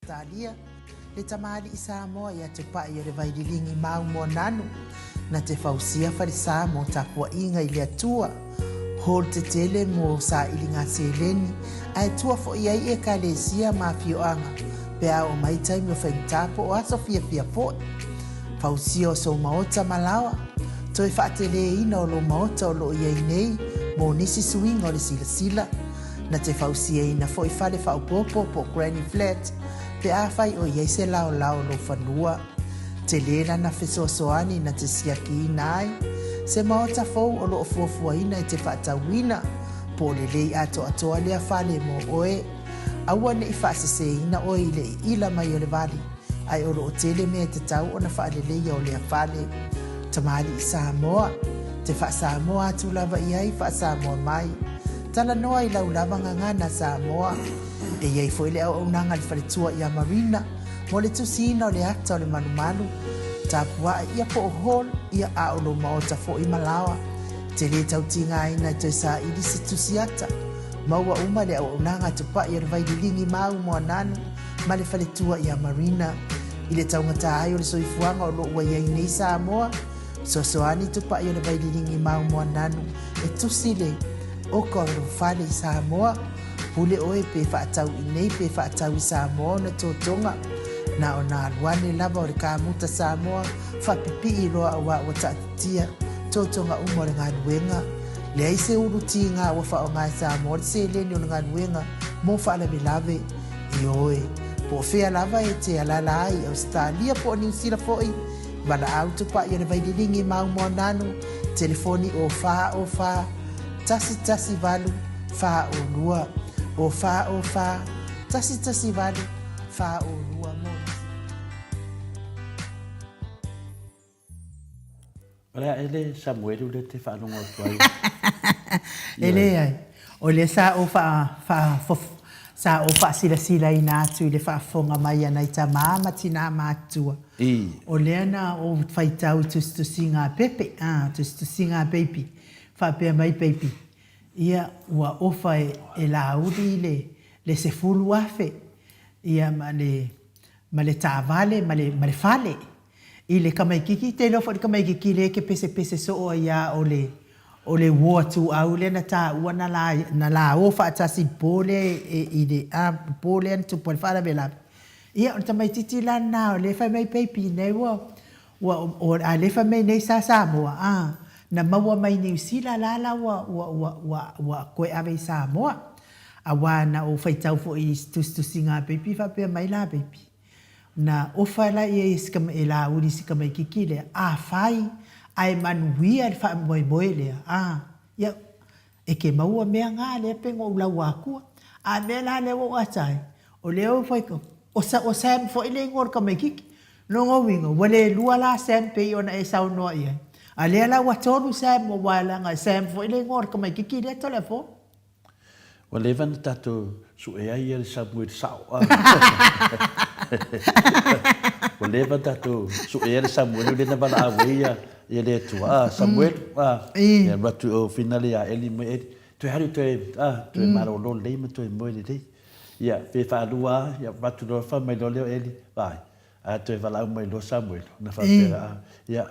Talia, le tamalii Samoa ia Tupai o le Vaililigi mau Moananu, na te fausia falesa mo tapuaiga i le Atua, hall tetele mo sailiga seleni, ae tua foi ai Ekalesia ma afioaga pe a oo mai taimi o faigata po o aso fiafia foi. Fausia o sou maota ma laoa, toe faateleina o lou maota o loo i ai nei mo nisi suiga o le silasila. Na te fausiaina foi fale faaopoopo po o granny flat pe afai o i ai se laolao o lou fanua. Tele lana fesoasoani na te siakiina ai se maota fou o lo o fuafuaina e te faatauina, po o lelei atoatoa lea fale mo oe. Aua ne i faaseseina oe i le iila mai o le vali, ae o lo o tele mea e tatau ona faaleleia o lea fale. Tamalii Samoa, te faa-Samoa atu lava i ai, faa-Samoa mai. Talanoa i lau lava gagana Samoa. E i ai foi le auaunaga a le faletua ia Marina mo le tusiina o le ata o le malumalu, tapuae ia po o hall ia a o lou maota foi ma laoa. Te lē tau tigaina e toe saili se tusi ata. Maua uma le auaunaga a Tupai o le Vaililigi Mau Moananu ma le faletua ia Marina. I le taugata ai o le soifuaga o lo o ua i ai nei Samoa, Fesoasoani Tupai o le Vaililigi Mau Moananu e tusi le oka o lou fale i Samoa. Pule oe pe faatau i nei pe faatau i Samoa ona totoga. Na ona alu ane lava o le kamuta Samoa faapipii loa auā ua taatitia totoga uma o le galuega. Leai se ulu tiga ua faaaoga e Samoa le seleni o le galuega mo faalavelave. Ioe, po o fea lava e te alaala ai i Ausetalia po o Niu Sila foi, Valaau Tupai o le Vaililigi Mau Moananu, telefoni o 4 o 4 1 1 8 4 o 2, o 4 o 4 1 1 8 4 o 2 mo nisi. O le a ele Samuelu lea te faalogo atu ai. E leai. O lea sa ou faa, faa, sa ou faasilasilaina atu i le faafofoga mai a nai tamā ma tinā matutua. O lea na ou faitau i tusitusiga a Pepe, a, tusitusiga a Baby, faapea mai Baby, ia, ua ofa e, e Laauli le, le 10,000, ia, ma le, ma le taavale ma le, ma le fale. I le tamaititi, te iloa foi le tamaititi lea e te pesepese soo ai lava o le, o le uo a Tuuau lea na taua na la, na la o faatasi i le po lea e, i le, a, le po lea na tupu ai le faalavelave. Ia, o le tamaititi la lena o lea e fai mai baby nei ua, ua, a o lea e fai mai nei sa Samoa, a, na maua mai Niu Sila la la ua, ua, ua, ua, ua toe ave i Samoa. Aua na ou faitau foi i tusitusiga a baby faapea mai la baby, Na ofa la ia e si e Laauli i si tamaititi lea, afai ae manuia le faamoemoe lea, a, ia, e te maua mea na lea pe na ou laua atua. A mea la lea ua ou ata ai, o lea ua fai, o Sa, o Sam foi le igoa o le tamaititi. Lona uiga, ua le lua la Sam pei ona e saunoa i ai. A lea la ua tolu Sam aua leaga e Sam foi le igoa o le tamaititi lea Toleafoa. Ua leva ona tatou sue ai ia le Samuel sao a. Ua leva ona tatou sue ai le Samuel lea na valaau ai ia ia le Atua a Samuel a ia alu atu o finale ia Eli mai Eli toe alu toe a toe malolo lelei ma toe moe lelei. Ia pe faalua a ia avatu loa fai mai loa lea o Eli vaai a toe valaau mai loa Samuel ona faapea a ia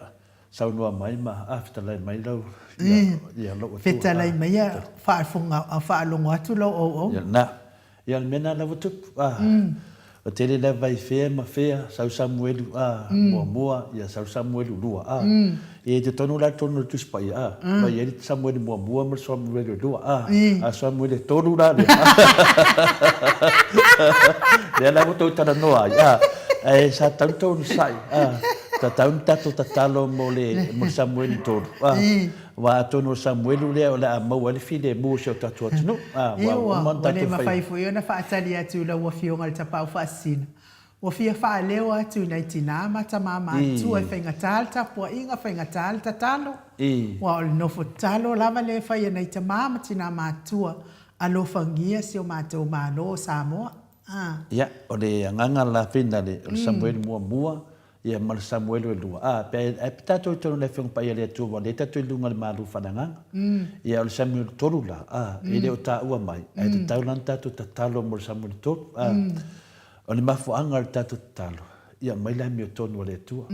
Saunoa mai ma a fetalai mai lau ia ia lou atua. Fetalai mai ia faafofoga faalogo atu lau auauna. Ia na. Ia o le mea na lava tupu a. Ua tele lava i fea ma fea sau Samuelu a muamua ia sau Samuelu lua a. Ia i totonu la totonu o le Tusi Paia a ua i ai le Samuelu muamua ma le Samuelu lua a. A Samuelu e tolu la lea. Lea la ua tou talanoa ai a. Ae sa tatau ona tou onosai a. Tatau ona tatou tatalo mo le mo le Samuelu tolu, a, aua atonu o le Samuelu lea o le a maua ai le filemu o si o tatou atunuu, a, ua uma ona tatou faia. Ua le mafai foi ona faatali atu i lau Afioga i le Tapaau Faasisina, ua fia faaleo atu i nai tina ma tama matutua e faigata le tapuaiga, faigata le tatalo, aua o le nofo tatalo lava lea e fai e nai tama ma tina matutua, alofagia si o matou Malo o Samoa. A. Ia, o le agaga la finale, o le Samuelu muamua, ia ma le Samuelu e lua. A, pe ai pe tatou i totonu o le Afioga Paia a le Atua, aua o lea tatou i luga o le malu faale-agaga. Ia, o le Samuelu tolu la, a, e le o taua mai, ae tatau la ona tatou tatalo mo le Samuelu tolu. A, O le mafuaaga o le tatou tatalo, ia aumai le amiotonu a le Atua.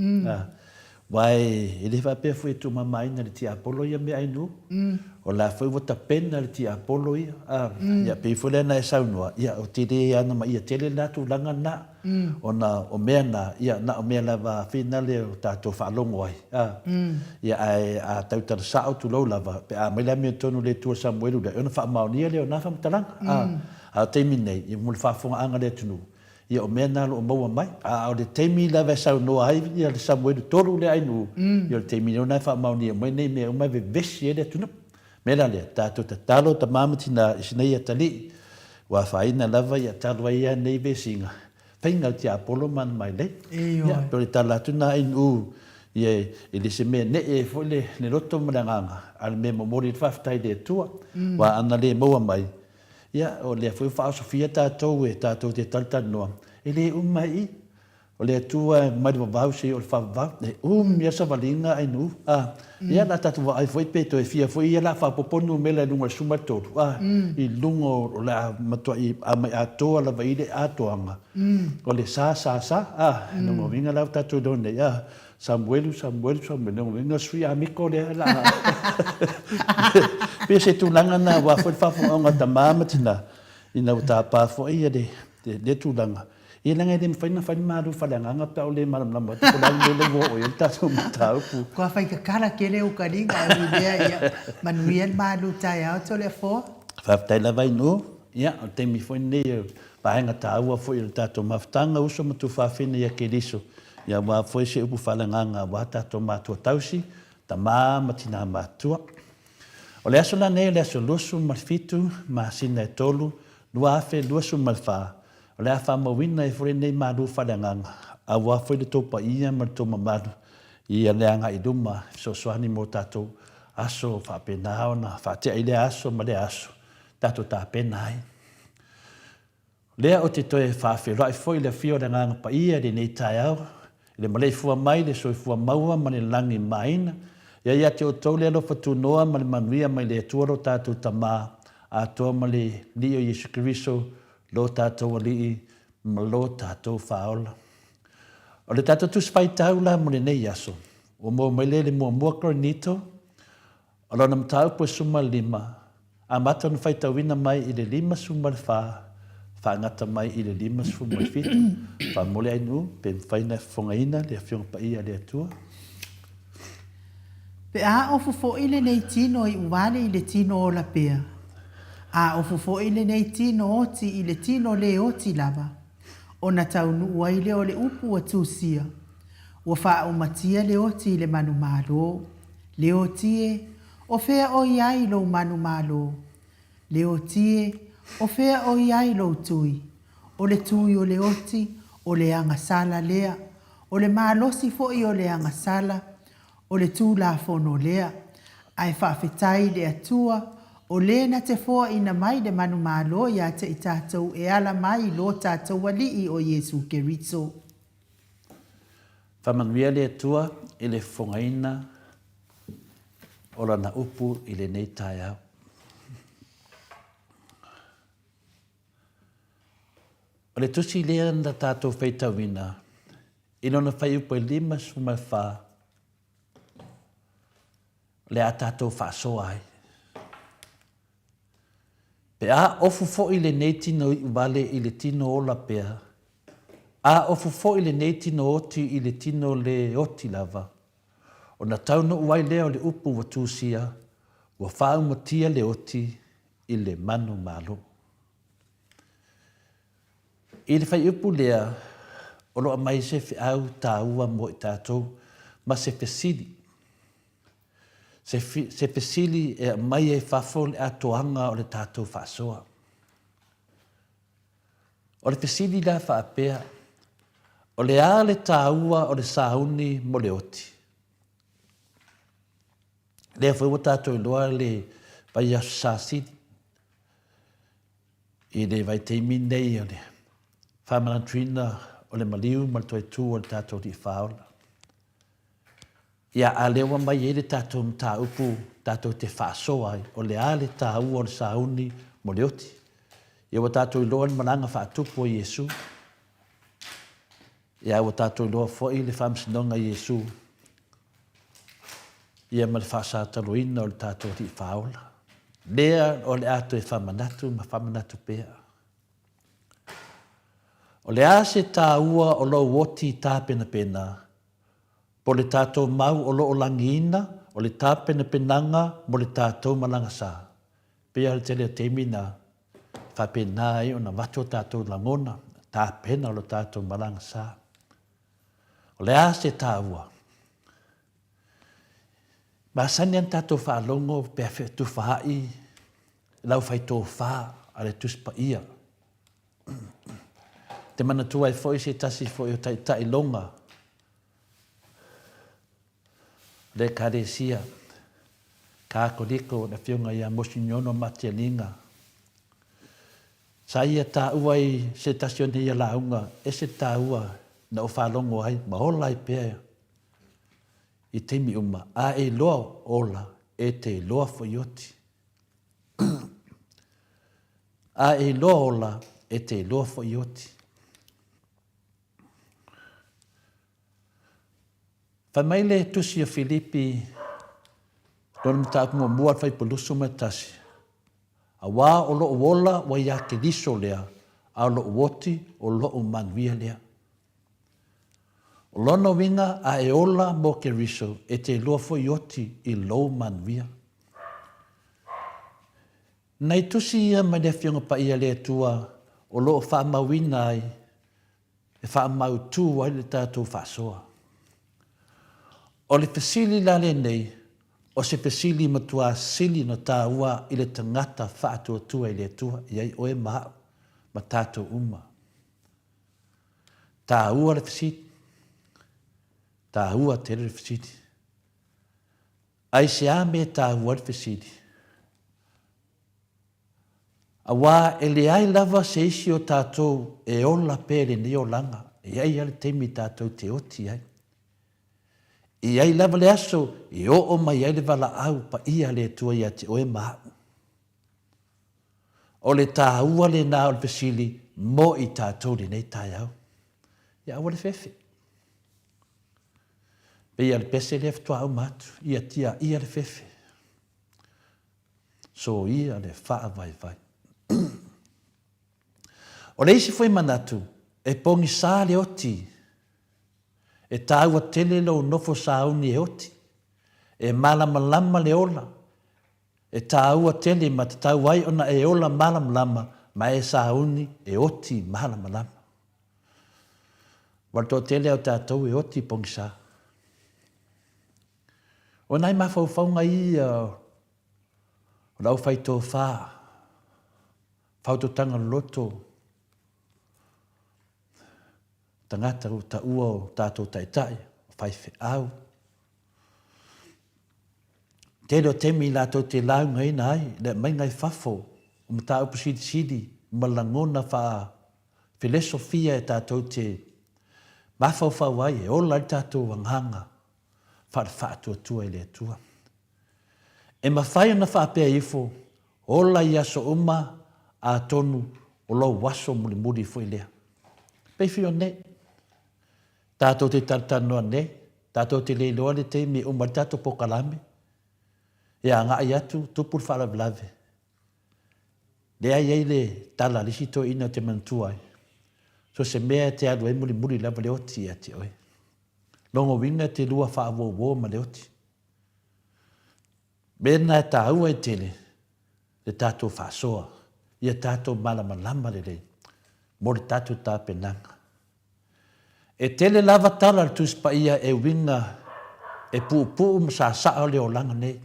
Aua e le faapea foi e tuumamaina e le tiapolo ia meaai-nuu. O la foi ua tapena e le tiapolo ia. Ia pei foi lea na e saunoa, ia ou te le anamaia tele lena tulaga lena. Ona o mea na, ia na o mea lava finale o tatou faalogo ai. Ia ae a tautala sao tulou lava, pe a aumai le amiotonu a le Atua i le Samuelu lea, ona faamaonia lea o na faamatalaga. A o le taimi nei, ia mo le faafofogaaga a le atunuu, ia o mea na o lo o maua mai. A o le taimi lava e saunoa ai ia le Samuelu 3 lea ainuu, ia o le taimi lena e faamaonia mai nei mea uma e vevesi ai le atunuu. O le mea la lea, tatou tatalo tama ma tina i sinai atalii, ua afaina lava ia talu ai ia nei vesiga, faiga o le tiapolo ma ana mailei. Ia, pei o le tala atu lena ainuu, ia e le o se mea e nee ai foi le loto ma le agaga, a o le mea e momoli ai le faafetai i le Atua. Aua ana le maua mai, Ia, o lea foi ua faaosofia tatou e tatou te talatalanoa, e le uma ai i. O le Atua e mai le vavau seia o le faavavau. E umi lava savaliga ainuu. A, ia, o le a tatou vaai foi pe toe fia foi ia o le a faaopoopo numera i luga o le 13, a, i luga o le a matuai aumai atoa lava i le atoaga o le sa, sa, sa. A, lona uiga la ua tatou iloa nei, a, Samuelu, Samuelu, Samuelu, lona uiga o le sui Amiko lea la a... Pei o se tulaga lena aua foi le faafofogaaga a tama ma tina ina ua tapa foi ia lea tulaga. Ia leaga e le mafai ona fai le malu faaleagaga pe a ua le malamalama atu po o le a le mea lea ua oo i ai le tatou mataupu. Kua fai kakala kele ukaliga e ui lea ia manuia le malu taeao Toleafoa. Faafetai lava Inu. Ia, o le taimi foi lenei o vaega taua foi o le tatou mafutaga, uso ma tuafafine ia Keriso. Ia aua foi se upu faaleagaga aua tatou matua tausi, tama ma tina matutua. O le aso lanei o le aso 27 masina e 3, 2024, o le a faamauina ai foi lenei malu faaleagaga aua foi le tou paia ma le tou mamalu ia le agai i luma e fesoasoani mo tatou aso faapena ona faatea i lea aso ma lea aso tatou tapena ai. Lea ou te toe faafeiloai foi i le afio o le Agaga Paia i lenei taeao, i le maleifua mai le soifua maua ma le lagi maina. Ia ia te outou le alofa tunoa ma le manuia mai le Atua lo tatou Tama atoa ma le Alii o Iesu Keriso lo tatou Alii ma lo tatou Faaola. O le tatou Tusi Faitau la mo lenei aso, ua maua mai lea i le Muamua Korinito, O lona mataupu e 15, amata ona faitauina mai i le 54, faagata mai i le 57. Faamomoli ai nuu, pe mafai ona e fofogaina le Afioga Paia a le Atua. Pe a ofu foi lenei tino i uvale i le tino ola pea, a ofu foi lenei tino oti i le tino lē oti lava, ona taunuu ai lea o le upu ua tusia, Ua faaumatia le oti i le manumalo. Leoti e, o fea o i ai lou manumalo? Leoti e, o fea o i ai lou tui? O le tui o le oti, o le agasala lea. O le malosi foi o le agasala, o le Tulafono lea. Ae faafetai i le Atua, o le na te foaina mai le manumalo ia te i tatou e ala mai i lo tatou Alii o Iesu Keriso. Faamanuia le Atua i le fofogaina o Lana upu i lenei taeao. O le tusi lea na tatou faitauina i lona fuaiupu e 54, o le a tatou faasoa ai. Pe a ofu foi lenei tino iu vale i le tino ola pea, a ofu foi lenei tino oti i le tino lē oti lava, ona taunuu ai lea o le upu ua tusia, ua faaumatia le oti i le manumalo. I le fuaiupu lea, o lo o aumai se feau taua mo i tatou ma se fesili. Se, se fesili e aumai ai fafo le atoaga o le tatou faasoa. O le fesili la faapea, o le a le taua o le sauni mo le oti? Lea foi ua tatou iloa le vaiaso Sasili i le vaitaimi nei o le faamanatuina o le maliu ma le toe tu o le tatou Alii Faaola. Ia, a lea ua aumai ai le tatou mataupu tatou te faasoa ai, o le a le taua o le sauni mo le oti? Ia ua tatou iloa le malaga faatupu a Iesu. Ia, ua tatou iloa foi le faamasinoga i Iesu, ia ma le faasataloina o le tatou Alii Faaola, lea o le a toe faamanatu ma faamanatu pea. O le a se taua o lou oti tapenapena, po le tatou mau o lo o lagiina o le tapenapenaga mo le tatou malaga sa? Pei lava o le tele o taimi na faapena ai ona avatu o tatou lagona, tapena o le tatou malaga sa. O le a se taua? Masani lava ona tatou faalogo pe a fetufaai lau faitofa a le Tusi Paia. Te manatua ai foi se tasi foi o taitai loga o le Ekalesia Katoliko, le Afioga ia Mosiniono Matialinga. Sa ia taua i se tasi o nei lauga, ese le taua na ou faalogo ai ma ola ai pea i taimi uma, a e iloa ola, e te iloa foi oti. A e iloa ola, e te iloa foi oti. Fai mai le tusi o Filipi, lona mataupu muamua le fuaiupu 21, Auā o loʻu ola ua iā Keriso lea, a o loʻu oti o loʻu manuia lea. O lona uiga a e ola mo Keriso, e te iloa foi oti i lou manuia. Nai tusi ia mai le Afioga Paia a le Atua o lo o faamauina ai e faamautu ai le tatou faasoa. O le fesili la lenei, o se fesili matua sili ona taua i le tagata faatuatua i le Atua, i ai oe ma au, ma tatou uma. Taua le fesili. Taua tele le fesili. Aisea mea e taua ai le fesili? Aua e leai lava se isi o tatou e ola pea i lenei olaga, e i ai lava le taimi tatou te oti ai. E i ai lava le aso e oo mai ai le valaau paia a le Atua ia te oe ma au. O le taua lena o le fesili mo i tatou i lenei taeao. Ia aua le fefe. Pei lava o le pese lea faatoa uma atu, ia tiaia le fefe. Soia le faavaivai. O le isi foi manatu, e pogisa le oti. E taua tele lou nofo sauni e oti. E malamalama le ola. E taua tele ma tatau ai ona e ola malamalama ma e sauni e oti malamalama. Ua toatele au tatou e oti pogisa. O nai mafaufauga ia o le aufaitofa, fautotaga loloto, tagata ua taua o tatou taitai, o faifeau. Tele o taimi latou te laugaina ai le aumaiga i fafo o mataupu silisili ma lagona faa felesofia e tatou te mafaufau ai e ola ai le tatou agaga faale-faatuatua i le Atua. E mafai ona faapea ifo, Ola i aso uma, atonu o lou aso mulimuli foi lea. Pei fio nei. Tatou te talatalanoa nei, tatou te le iloa le taimi e uma ai le tatou pokalame, e agai atu, tupu le faalavelave. Lea e i ai le tala a le isi toeaina ou te manatua ai, so o se mea e te alu ai mulimuli lava le oti ia te oe. Lona uiga e te lua faauouo ma le oti. Mea lena e taua ai tele le tatou faasoa, ia tatou malamalama lelei mo le tatou tapenaga. E tele lava tala a le Tusi Paia e uiga e puupuu ma sasaa o le olaga nei.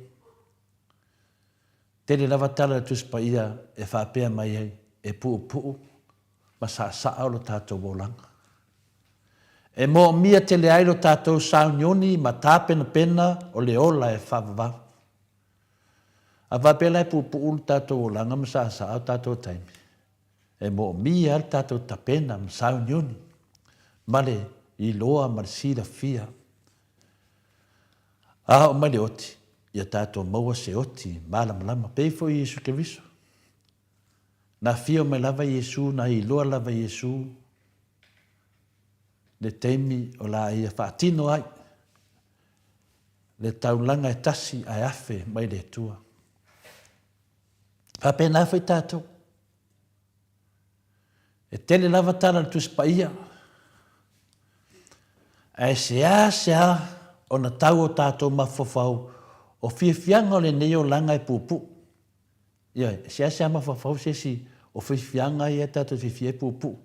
Tele lava tala a le Tusi Paia e faapea mai ai, e puupuu ma saasaa o lo tatou olaga. E moomia tele ai lo tatou sauniuni ma tapenapena o le ola e faavavau. A faapea la e puupuu lo tatou olaga ma saasaa o tatou taimi, e moomia ai le tatou tapena ma sauniuni ma le iloa ma le silafia. A oo mai le oti, ia tatou maua se oti malamalama, pei foi Iesu Keriso. Na afio mai lava Iesu, na iloa lava Iesu. le taimi o la ia faatino ai le taulaga e tasi ae afe mai le Atua. Faapena foi tatou. E tele lava tala a le Tusi Paia, ae seasea ona tau o tatou mafaufau o fiafiaga o lenei olaga e puupuu. Ioe, e seasea mafaufau se isi o fiafiaga ia tatou te fiafia ai e puupuu.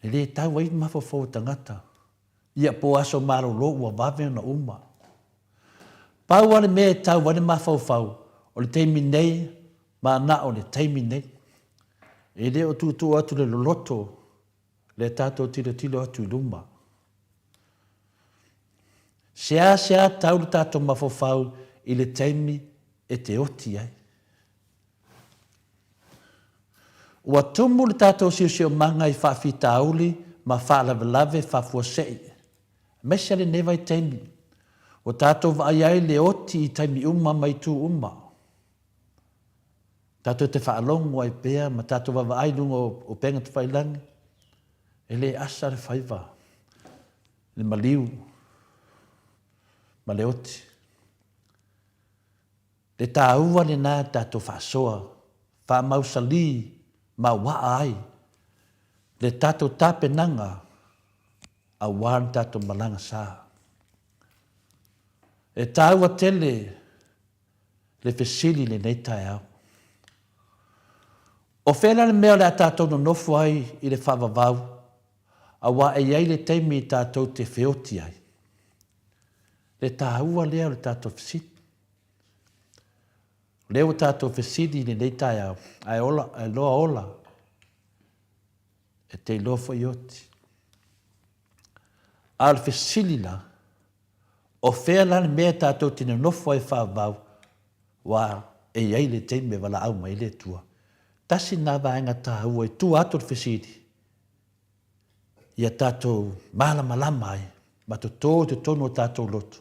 E le tau ai mafaufau o tagata. Ia po aso malolo ua vave ona uma. Pau lava le mea e tau ai le mafaufau, o le taimi nei ma na o le taimi nei. E le o tuutuu atu le loloto le tatou tilotilo atu i luma. Seasea tau le tatou mafaufau i le taimi e te oti ai. Ua tumu le tatou siosiomaga i faafitauli ma faalavelave faafuasei, aemaise lenei vaitaimi ua tatou vaai ai le oti i taimi uma ma itu uma. Tatou te faalogo ai pea ma tatou vaavaai i luga o upega tafailagi, e le asa le faiva, le maliu ma le oti. Le taua lena tatou faasoa faamausali mauaa ai le tatou tapenaga aua le tatou malaga sa. E taua tele le fesili i lenei taeao. O fea la le mea o le a tatou nonofo ai i le faavavau aua e i ai le taimi tatou te feoti ai? Le taua lea o le tatou fesili. O lea ua tatou fesili i lenei taeao, ae ola, ae loa ola, e te iloa foi oti. A o le fesili la, o fea la le mea tatou te nonofo ai faavavau, aua e i ai le taimi e valaau mai ai le Atua. Tasi lena vaega taua i tua atu o le fesili, ia tatou malamalama ai ma toto i totonu o tatou loto,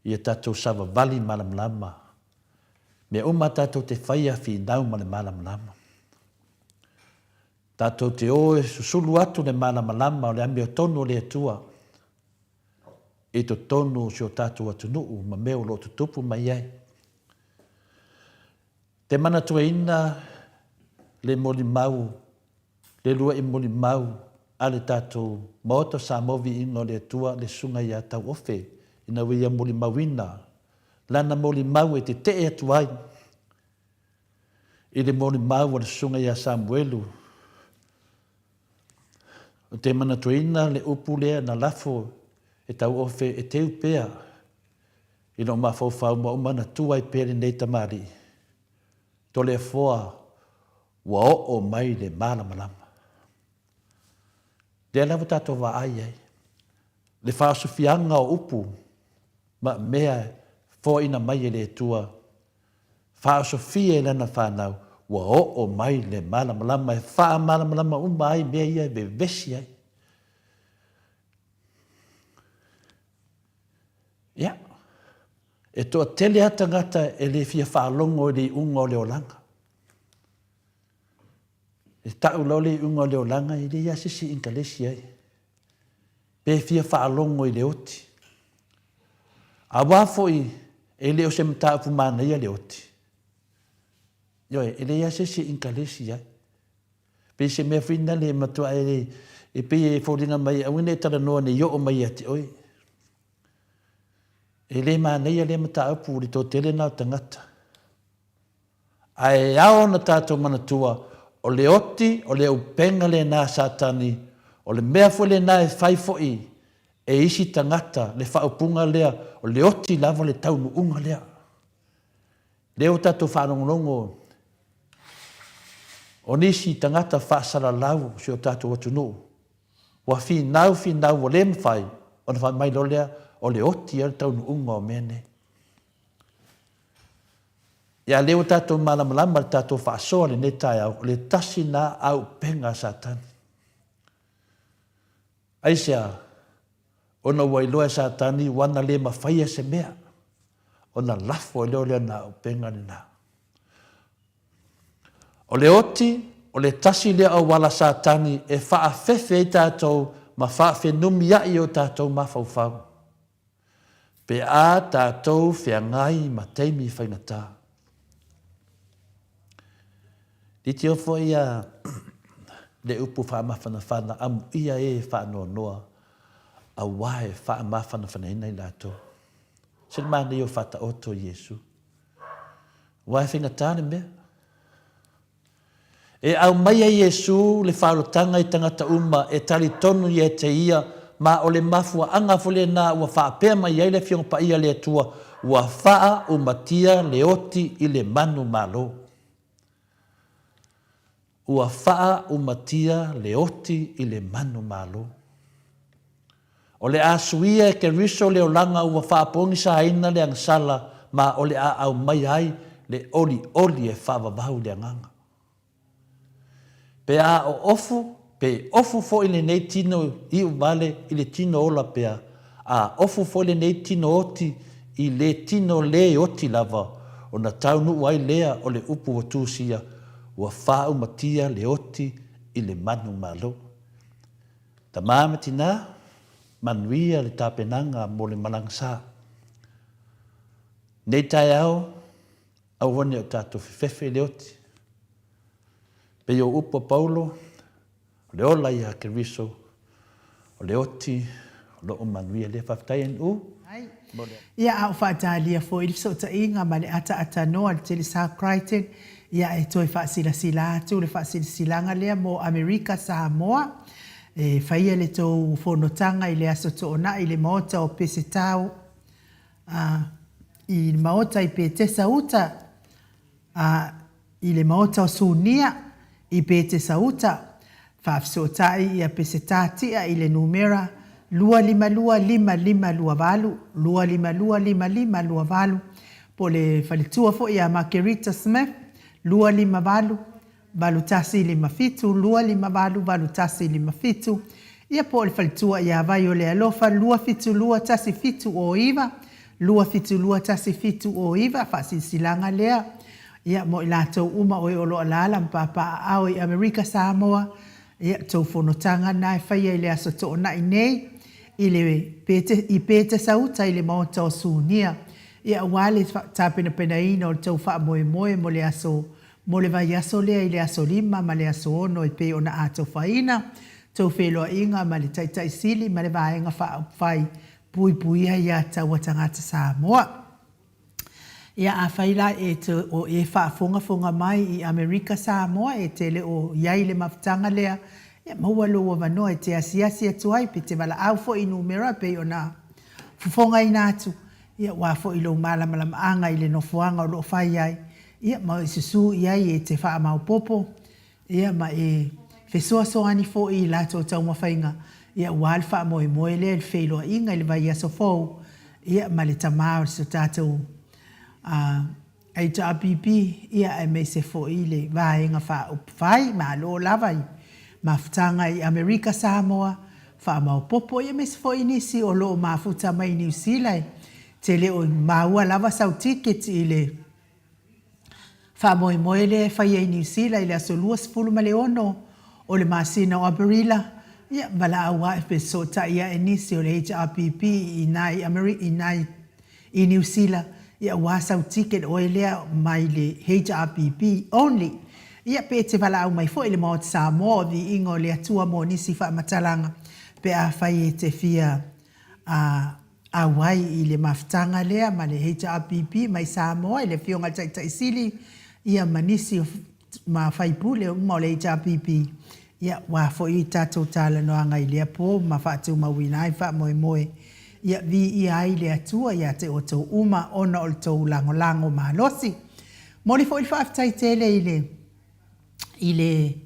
ia tatou savavali malamalama, mea uma tatou te faia finau ma le malamalama. Tatou te o e susulu atu le malamalama o le amiotonu o le Atua i totonu o si o tatou atunuu ma mea o lo o tutupu mai ai. Te manatuaina le molimau le luaʻi molimau a le tatou Maota Samoa Viiga o le Atua le Susuga ia Tauofe ina ua ia molimauina lana molimau e tetee atu ai i le molimau a le Susuga ia Samuelu. Ou te manatuaina le upu lea na lafo e Tauofe e teu pea i lou mafaufau ma ou manatua ai pea lenei tamalii. Toleafoa Ua oo mai le malamalama. Lea la ua tatou vaai ai, le faaosofiaga o upu ma mea e foaina mai e le Atua, faaosofia i Lana fanau, ua oo mai le malamalama e faamalamalama uma ai mea ia e vevesi ai. Ia, e toatele lava tagata e le fia faalogo i le iuga o le olaga. E tau loa le iuga o le olaga, e leai lava se isi e inkalesi ai, pe fia faalogo i le oti. Aua foi e le o se mataupu manaia le oti. Ioe, e leai lava se isi e inkalesi ai. Pei se mea foi lena e matua e, e pei e foliga mai aua ne i talanoa ne i oo mai ia te oe. E le manaia lea mataupu i le toatele lena o tagata. Ae ao ona tatou manatua, o le oti, o le upega lena a Satani, o le mea foi lena e fai foi e isi tagata le faaupuga lea, o le oti lava le taunuuga lea. Lea ua tatou faalogologo o nisi tagata faasalalau o si o tatou atunuu, ua finau finau ua le mafai ona fai mai loa lea, o le oti ia le taunuuga o mea nei. Ia lea ua tatou malamalama i le tatou faasoa i lenei taeao, o le tasi lena auupega a Satani. Aisea? Ona ua iloa e Satani ua na le mafaia se mea, ona lafo ai lea o lana auupega lena. O le oti, o le tasi lea auala Satani e faafefe ai tatou ma faafenumia'i o tatou mafaufau pe a tatou feagai ma taimi faigata. Litio foi a le upu faamafanafana amuia e faanoanoa aua e faamafanafanaina i latou. Se le manaia o Faataoto i Iesu. Aua e faigata le mea. E aumaia Iesu le faaolataga i tagata uma e talitonu ia te Ia, ma o le mafuaaga foi lena ua faapea mai ai le Afioga Paia a le Atua, Ua faa-umatia le oti i le manumalo. Ua faa-umatia le oti i le manumalo. O le a suia e Keriso le olaga ua faapogisaina le agasala ma o le a aumaia ai le olioli e faavavau i le agaga. Pe a oofu, pe ofu foi lenei tino iu vale i le tino ola pea, a ofu foi lenei tino oti i le tino lē oti lava, ona taunuu ai lea o le upu ua tusia, ua faaumatia le oti i le manumalo. Tama ma tinā, manuia le tapenaga mo le malaga sa. Nei taeao, aua ne o tatou fefefe i le oti. Pei o upu a Paulo, o le ola ia Keriso, o le oti o loo manuia lea. Faafetai NU. Mo le. Ia, a o faatalia foi le fesootaiga ma le ataatānoa a le Telesā Crichton, ia e toe faasilasila atu le faasilasilaga lea mo Amerika Samoa. E faia le tou fonotaga i le Aso Toonai i le Maota o Pesetao, a, i le Maota i Petesa Uta, a i le Maota o Sunia, i Petesauta, faafesootai ia Pesetā Tia i le numera 2525528, 2525528, po o le faletua foi ia Makerita Smith, 258 8157, 258 8157, ia po o le faletua ia Vaiolealofa, 272 1709, 272 1709, faasilasilaga lea ia mo i latou uma o e o lo o alaala ma papaaao i Amerika Samoa, ia tou fonotaga na e faia i le Aso Toonai nei i le i Petesauta i le Maota o Sunia, ia aua le tapenapenaina o le tou faamoemoe mo le aso mo le vaiaso lea i le aso 5 ma le aso 6 e pei ona atofaina tou feiloaiga ma le Taitai Sili ma le Vaega Faaupufai Puipuia ia Taua Tagata Samoa. Ia afai la e te o e faafogafoga mai i Amerika Samoa e te le o i ai i le mafutaga lea, ia maua lou avanoa e te asiasi atu ai pe te valaau foi i numera pei ona fofogaina atu, ia aua foi lou malamalamaaga i le nofoaga o lo o fai ai, ia ma e susu i ai e te faamaopoopo, ia ma e fesoasoani foi i latou taumafaiga, ia aua le faamoemoe lea i le feiloaiga i le vaiaso fou, ia ma le tama o si o tatou HRPP, ia aemaise foi le Vaega Faaupufai. Malo lava i mafutaga i Amerika Samoa, faamaopoopo, ia aemaise foi nisi o lo o mafuta mai i Niu Sila e te le o maua lava sau tiketi i le Faamoemoe lea e faia i Niu Sila i le aso 26 o le masina o Aperila, ia, valaau ae pe fesootai ae nisi o le HRPP i ina i Ameri, ina i Niu Sila, ia aua sau ticket oe lea mai le HRPP only. Ia, pe e te valaau mai foi i le Maota Samoa o Viiga o le Atua mo nisi faamatalaga pe afai e te fia a auai i le mafutaga lea ma le HRPP mai Samoa i le Afioga i le Taitai Sili ia ma nisi o ma faipule uma o le HRPP, ia ua foi tatou talanoaga i lea po ma faatumauina ai faamoemoe ia viia ai le Atua ia te outou uma ona o le tou lagolago malosi. Momoli foi le faafetai tele i le i le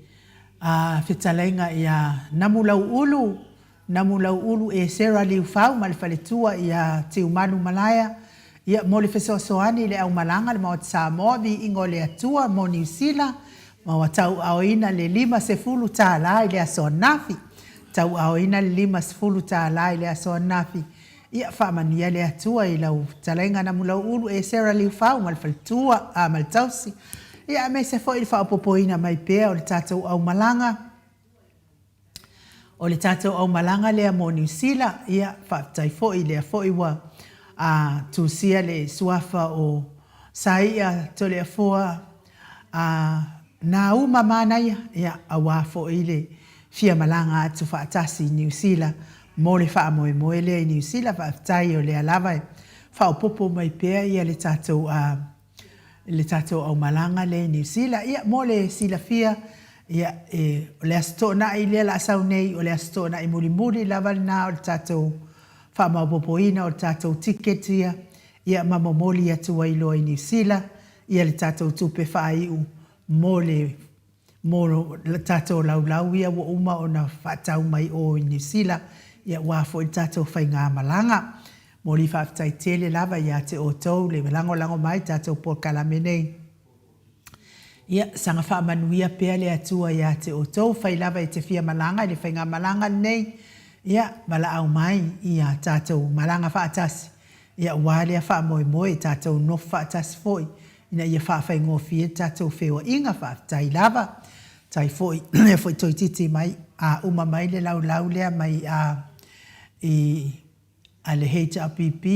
fetalaiga ia Namulauulu, Namulauulu Esera Liufau ma le faletua ia Tiumalu Malaea, ia mo le fesoasoani i le aumalaga le Maota Samoa, Viiga o le Atua mo Niu Sila, ma ua tauaaoina le $50 tala i le aso ananafi. Tauaaoina le $50 tala i le aso ananafi. Ia faamanuia le Atua i lau fetalaiga Namulauulu Esera Liufau ma le faletua, a ma le tausi, ia aemaise foi le faaopoopoina mai pea o le tatou aumalaga. O le tatou aumalaga lea mo Niu Sila, ia, faafetai foi, lea foi ua a tusia le suafa o Saia Toleafoa a Nauma Manaia, ia, aua foi le fia malaga atu faatasi i Niu Sila mo le faamoemoe lea i Niu Sila. Faafetai o lea lava e faaopoopo mai pea ia le tatou a le tatou aumalaga lea i Niu Sila. Ia, mo le silafia, ia, e, o le Aso Toonai lea o le a sau nei, o le Aso Toonai mulimuli lava lena o le tatou faamaopoopoina o le tatou ticket ia, ia ma momoli atu ai loa i Niu Sila ia le tatou tupe faaiu mo le mo le tatou laulau ia ua uma ona faatau mai o i Niu Sila, ia aua foi le tatou faigamalaga. Momoli faafetai tele lava ia te outou le lagolago mai i tatou polokalame nei. Ia, saga faamanuia pea le Atua ia te outou, fai lava e te fia malaga i le faigamalaga lenei, ia, valaau mai ia tatou malaga faatasi, ia aua lea faamoemoe, tatou nofo faatasi foi ina ia faafaigofie le tatou feoaiga. Faafetai lava. Faafetai foi, lea foi toeitiiti mai a uma mai le laulau lea mai a i a le HRPP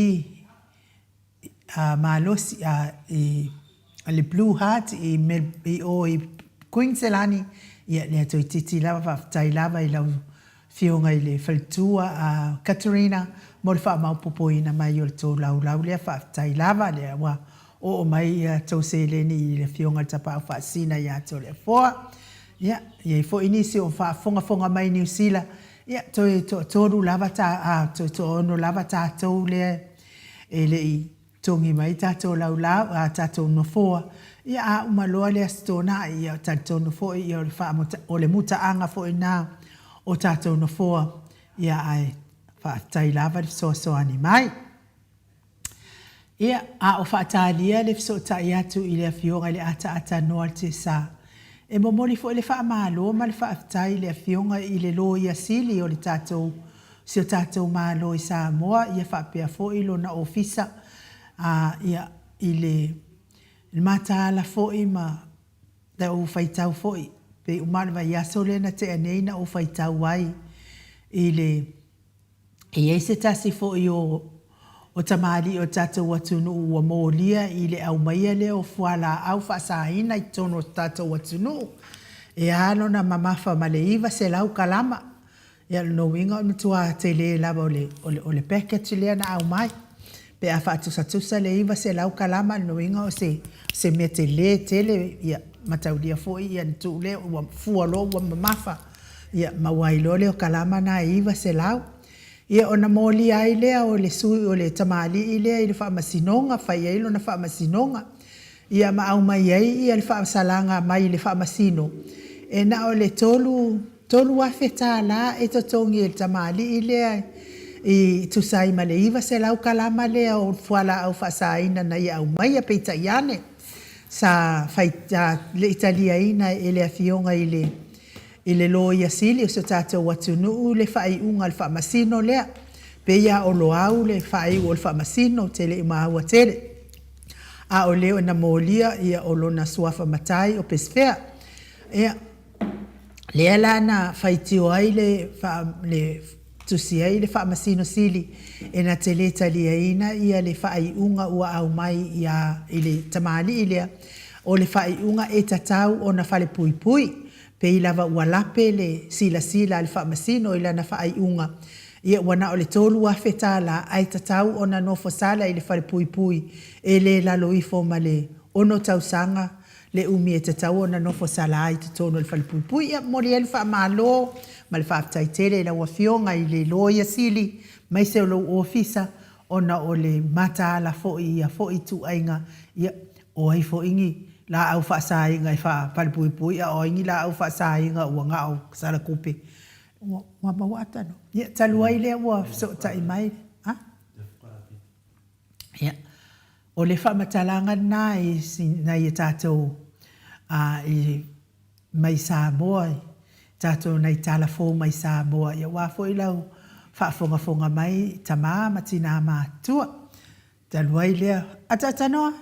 a malosi a i le Blue Heart i i o i Kuiniselani, ia lea toeitiiti lava faafetai lava i lau Afioga i le faletua a Katerina mo le faamaopoopoina mai o le tou laulau lea, faafetai lava lea ua oo mai a tou seleni i le Afioga i le Tapaau Faasisina ia Toleafoa. Ia, e i ai foi nisi o faafogafoga mai Niu Sila, ia toe toatolu lava ta, a, toe toaono lava tatou lea e le i togi mai tatou laulau, a tatou nofoa, ia a uma loa le Aso Toonai, ia talitonu foi ia o le faamuta, o le mutaaga foi lena o tatou nofoa, ia ae faafetai lava le fesoasoani mai. Ia, a o faatalia le fesootai atu i le Afioga i le Ataata Noa Tesa, e momoli foi le faamalo ma le faafetai i le Afioga i le Loia Sili o le tatou, si o tatou Malo i Samoa, ia faapea foi lona Ofisa, a, ia, i le mataala foi ma le ou faitau foi, pei uma lava o le vaiaso lea na tea nei na ou faitau ai i le E i ai se tasi foi o o tamalii o le tatou atunuu ua molia i le aumaia lea o fualaau faasaina i totonu o le tatou atunuu. E a lona mamafa ma le 900 kalama. Ia o lona uiga o le matua tele lava o le o le package lea na aumai. Pe a faatusatusa le 900 kalama, o lona uiga o se se mea tele tele, ia mataulia foi ia na tuu lea ua fua loa ua mamafa. Ia maua ai loa lea o kalama na e 900. Ia ona molia ai lea o le sui o le tamalii lea i le faamasinoga, fai ai lona faamasinoga. Ia ma aumai ai ia le faasalaga mai le faamasino, e na o le $3,000 e totogi e le tamalii lea i tusa ai ma le 900 kalama lea o fualaau faasaina na ia aumaia, peitai ane, sa fai, le i taliaina e le afioga i le I le Loia Sili o si o tatou atunuu le faaiuga a le Faamasino lea. Pei lava o Loau le faaiu o le Faamasino, ou te le i maua tele. A o leo na molia ia o lona suafa matai o Pesefea. Ia, lea la na faitio ai le, le tusi ai le Faamasino Sili e na te le taliaina ia le faaiuga ua aumai ia i le tamalii lea, o le faaiuga e tatau ona falepuipui. Pei lava ua lape le silasila a le Faamasino i lana faaiuga, ia ua na o le $3,000 ae tatau ona nofo sala i le falepuipui e le lalo ifo ma le ono tausaga le umi e tatau ona nofo sala ai i totonu o le falepuipui. Ia momoli ai le faamalo ma le faafetai tele i lau Afioga i le Loia Sili aemaise o lou Ofisa ona o le mataala foi i ia foi ituaiga, ia, o ai foi ni laau faasaina e faapalepuipui, a o ai ni laau faasaina ua na o salakupe, ua, ua maua ata no. Ia, talu ai lea ua fesootai mai, a? Ia, o le faamatalaga lena i nai a tatou, a, i mai Samoa i tatou nai tala fou mai Samoa, ia aua foi lau faafogafoga mai tama ma tina matutua. Talu ai lea, ataatanoa!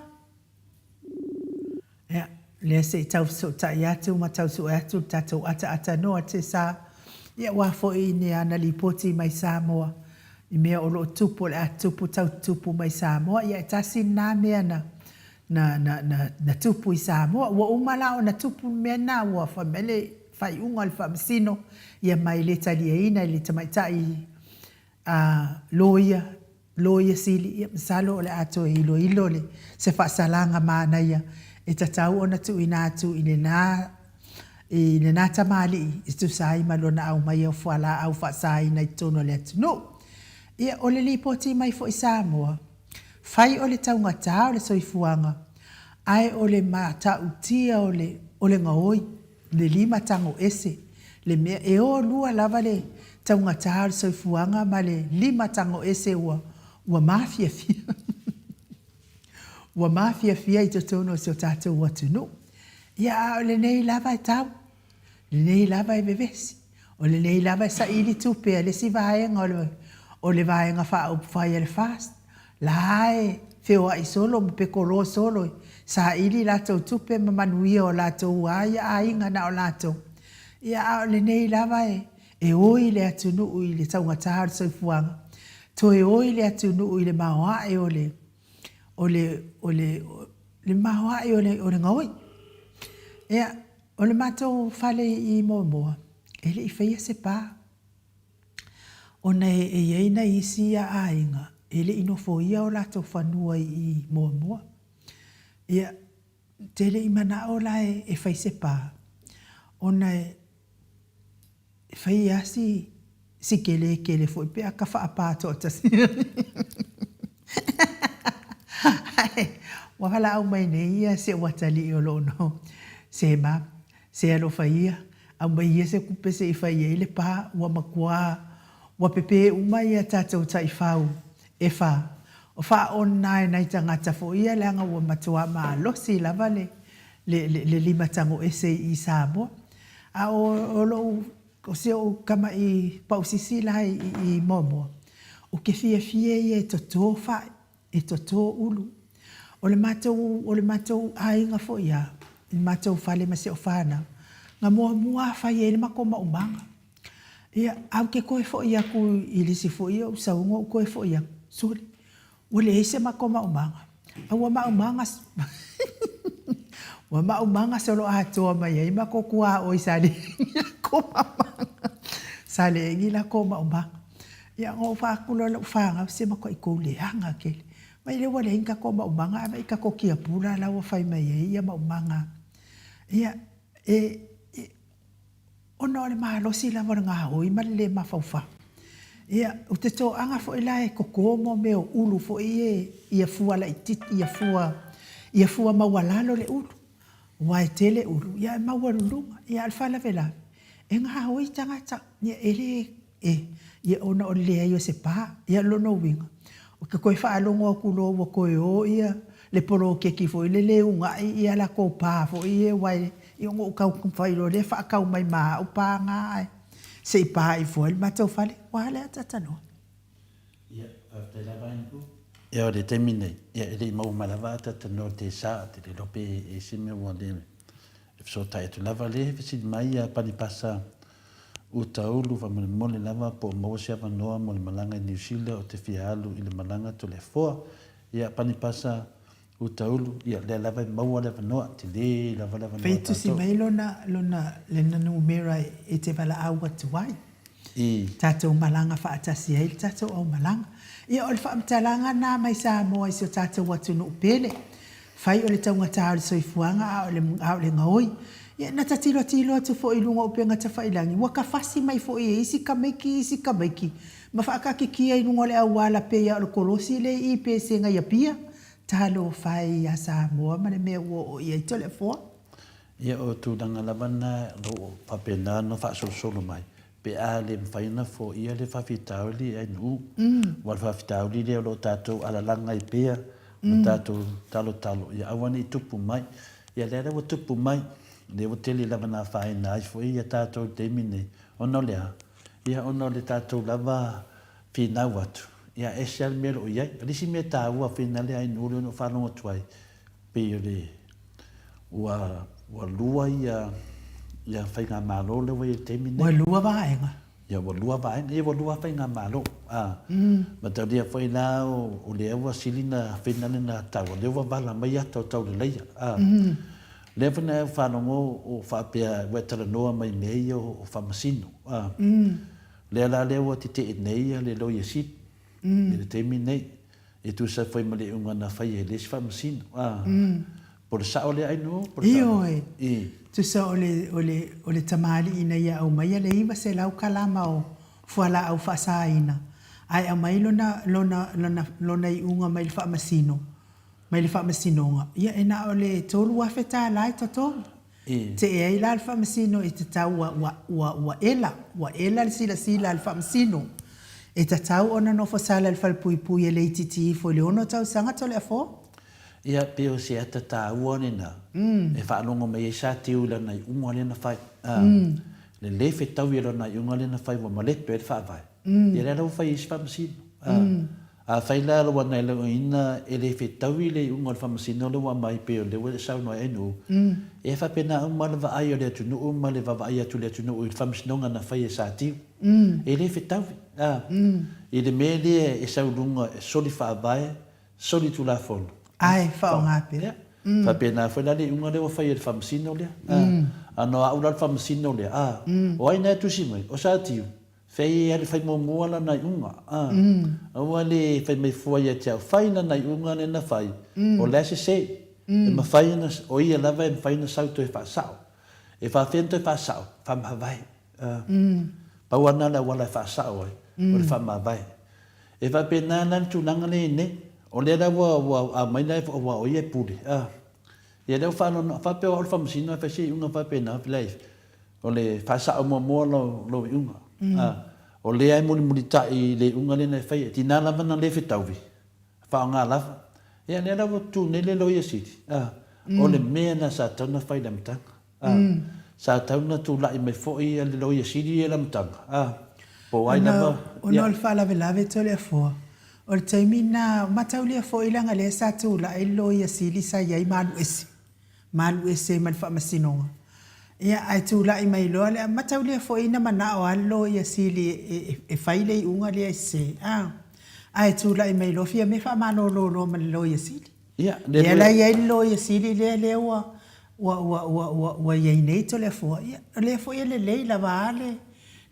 Ia, lea se i tau fesootai atu ma tau sue atu le tatou ataatanoa te sa. Ia aua foi i ana lipoti mai Samoa i mea o lo o tupu, o le a tupu tau tupu mai Samoa, ia e tasi lena mea na, na, na, na, na tupu i Samoa. Ua uma la ona tupu le mea lena, ua fai mai le faaiuga a le Faamasino, ia ma e le taliaina e le tamaitai a loia, Loia Sili, ia masalo o le a toe iloilo le se faasalaga manaia e tatau ona tuuina atu i lena i lena tamalii e tusa ai ma lona aumaia o fualaau faasaina i totonu o le atunuu. Ia, o le lipoti mai foi Samoa, fai o le taugata o le soifuaga, ae o le matautia o le o le gaoi, le limatago ese, le mea e o lua lava le taugata o le soifuaga ma le limatago ese ua ua mafiafia ua mafiafia i totonu o si o tatou atunuu. Ia, a o lenei lava e tau, lenei lava e vevesi, o lenei lava e saili tupe a le isi vaega o le o le Vaega Faaupufai a le FAST, la e feoai solo ma pekolo solo e saili latou tupe ma manuia o latou a ia aiga na o latou. Ia, a o lenei lava e e oi le atunuu i le taugata o le soifuaga, toe oi le atunuu i le maoae o le o le o le le maoae o le o le gaoi. Ia, o le matou fale i Moamoa, e le i faia se pa, ona e i ai nai isi aiga e le i nofoia o latou fanua i Moamoa. Ia, te le i manao la e fai se pa, ona e fai lava si si kele tele foi pe a ka faapā toatasi ai. Ua valaau mai nei ia si ou atalii o lo o noho, se ma, se alofa ia, aumai ia se tupe se i fai ai le pa, ua matua, ua pepē uma ia tatou taifau e fa, o faaona e nai tagata foi ia leaga ua matua malosi lava le le le limatago ese i Samoa. A o lou O si ou kamaʻi pausisi la i Moamoa, o ke fiafia ia e totō faʻi, e totō ulu. O le matou, o le matou aiga foi a, i le matou fale ma si au fanau, na muamua a fai ai le matou maumaga. Ia, ae ou te toe foi aku i le isi foi ou sauga ou toe foi aku, sole, Ua leai se matou maumaga, a ua maumaga ua maumaga soloatoa mai ai matou tuaoi sa leai ni latou maumaga, sa leai ni latou maumaga. Ia ona ou fai atu loa i lau fanau, se matuai tou leaga tele. Vaai lea ua leai ni tatou maumaga ae vaai i tatou tiapula la ua fai mai ai ia maumaga. Ia, e Ona o le malosi lava o le gaoi ma le lē mafaufau. Ia, ou te toaga foi la e koko mo mea o ulu foi ia ia fua laitiiti, ia fua, ia fua maualalo le ulu. Aua e tele ulu, ia e maualuluga. Ia a o le faalavelave, e gaoi tagata, ia e le, e, ia ona o le leai o se pa. Ia o lona uiga, ou te toe faalogo atu loa ua toe o ia le poloketi foi lele e uunai ia latou pa foi ia aua e, ia ona ou taumafai loa lea e faatau mai ma au pa na ae se i pa ifo ai le matou fale. Ua a le ataatanoa? Ia, faafetai lava Andrew. Ia o le taimi nei, ia e le i maua mai lava ataatanoa te sa, te le iloa pe e se mea ua le e fesootai atu lava le fesili mai ia Panipasa Utaulu faamolemole lava po o maua se avanoa mo le malaga i Niu Sila ou te fia alu i le malaga Toleafoa. Ia Panipasa Utaulu, ia lea lava e maua le avanoa, tele lava le avanoa a tatou. Fai tusi mai lona, lona, lena numera e te valaau atu ai. I. Tatou malaga faatasi ai le tatou aumalaga. Ia o le faamatalaga lena mai Samoa i si o tatou atunuu pele. Fai o le taugata o le soifuaga a o le, a o le gaoi. Ia na ta tilotilo atu foi i luga o upega tafailagi, ua tafasi mai foi e isi tamaiti isi tamaiti ma faataatitia i luga o le auala pei lava o le kolosi lea i i Pesega i Apia. Talofa e ia Samoa ma le mea ua oo i ai Toleafoa. Ia o tulaga lava na o lo o faapena ona faasolosolo mai, pe a le mafai ona foia le faafitauli e Ainuu. Aua o le faafitauli lea o lo o tatou alalaga ai pea ma tatou talotalo ia aua ne i tupu mai. Ia lea la ua tupu mai, lea ua tele lava ina afaina ai foi ia tatou i le taimi lenei, ona o le a? Ia ona o le tatou lava finau atu, ia e ese lava le mea o lo o i ai. O le isi mea taua finale a Ainuu lea na ou faalogo atu ai, pei o le ua ua lua ia ia faigamalo lea ua i ai i le taimi lenei. Ua lua vaega. Ia ua lua vaega, ia ua lua faigamalo. A, mataulia foi la o lea ua sili na fina lena taua, lea ua vala mai ata o Tauleleia. A, lea foi na e faalogo o faapea ua e talanoa mai i mea ia o Faamasino. A, lea la lea ua tetee nei le Loia Sili i le taimi nei, e tusa foi ma le iuga na faia e le isi Faamasino. A, po o le sao lea Ainuu? Po o le sao? Ioe. Tusa o le, o le, o le tamalii ina ia aumaia le 900 kalama o fualaau faasaina, ae aumai lona, lona, lona, lona iuga mai le Faamasino, mai le Faamasinoga, ia e na o le $3,000 e totogi. Tee ai la le Faamasino e tatau ua, ua, ua, ua ela, ua ela le silasila a le Faamasino, e tatau ona nofosala i le falepuipui e le itiiti ifo i le ono tausaga Toleafoa. Ia, pei o se ata taua lena e faalogo mai ai sa tiu i lana iuga lea na fai. A, le lē fetau i lana iuga lea na fai ua malepe ai le faavae. Ia lea la ua fai ai se faamasino. A, afai la ua naelogoina e le fetaui le iuga o le faamasino lea ua aumai pei o lea ua e saunoa ai Ainuu, e faapena uma le vaai o le atunuu ma le vaavaai atu i le atunuu i le faamasinoga na fai e Satiu. E le fetaui, a, i le mea lea e sau i luga e soli faavae Solitulafono. Ae faaaoga pea. Ia. Faapena foi la le iuga lea ua fai e le Faamasino lea. A na o au la le Faamasino lea, a, o ai na e tusi mai? O Satiu. Fai e alu fai muamua lana iuga, a. Aua le fai mai fua ia te au, fai lana iuga lea na fai, o la e sese. E mafai ona, o ia lava e mafai ona sau toe faasao. E faafefea ona toe faasao? Faamavae. A. Pau lava lena o le auala e faasao ai, o le faamavae. E faapena la le tulaga lea i nei. O lea la ua ua aumai la aua o ia e pule, a. Ia lea ua faanoanoa, faapea o au le faamasino ae fai se iuga faapena, leai, o le faasao muamua lou, lou iuga, a. O lea e mulimulitai i le iuga lea na e faia. E tiga lava ona le fetaui, faaaoga lava. Ia lea la ua tu nei le Loia Sili, a, o le mea lena sa tatau ona fai i le amataga. A, sa tatau ona tulai mai foi le Loia Sili ia i le amataga, a, po o ai lava, ia. Ona o le faalavelave Toleafoa, o le taimi lena, mataulia foi leaga lea sa tulai le Loia Sili sa i ai malu ese, malu ese ai ma le Faamasinoga. Ia, ae tulai mai loa le, mataulia foi na manao lava le Loia Sili e fai le iuga lea e sese, a, ae tulai mai loa Fiame faamalolo loa ma le Loia Sili. Ia, lea la e i ai le Loia Sili lea, lea ua, ua, ua, ua, ua, ua i ai nei Toleafoa, ia, o lea foi e lelei lava a le,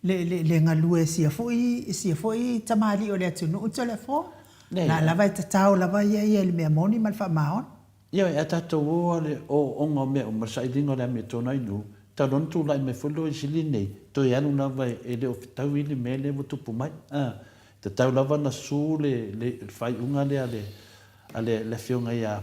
le, le, le galue e sia foi, sia foi tamalii o le atunuu Toleafoa. La lava e tatao lava ia ia i le mea moni ma le faamaoni. Ioe, a tatou o a le ooooga o mea uma, le sailiga o le amiotonu ai nuu, talu ona tulai mai foi le Loia Sili lenei, toe alu lava e le o fetaui le mea lea ua tupu mai. A, tatau lava ona su le, le faaiuga lea a le, a le Afioga ia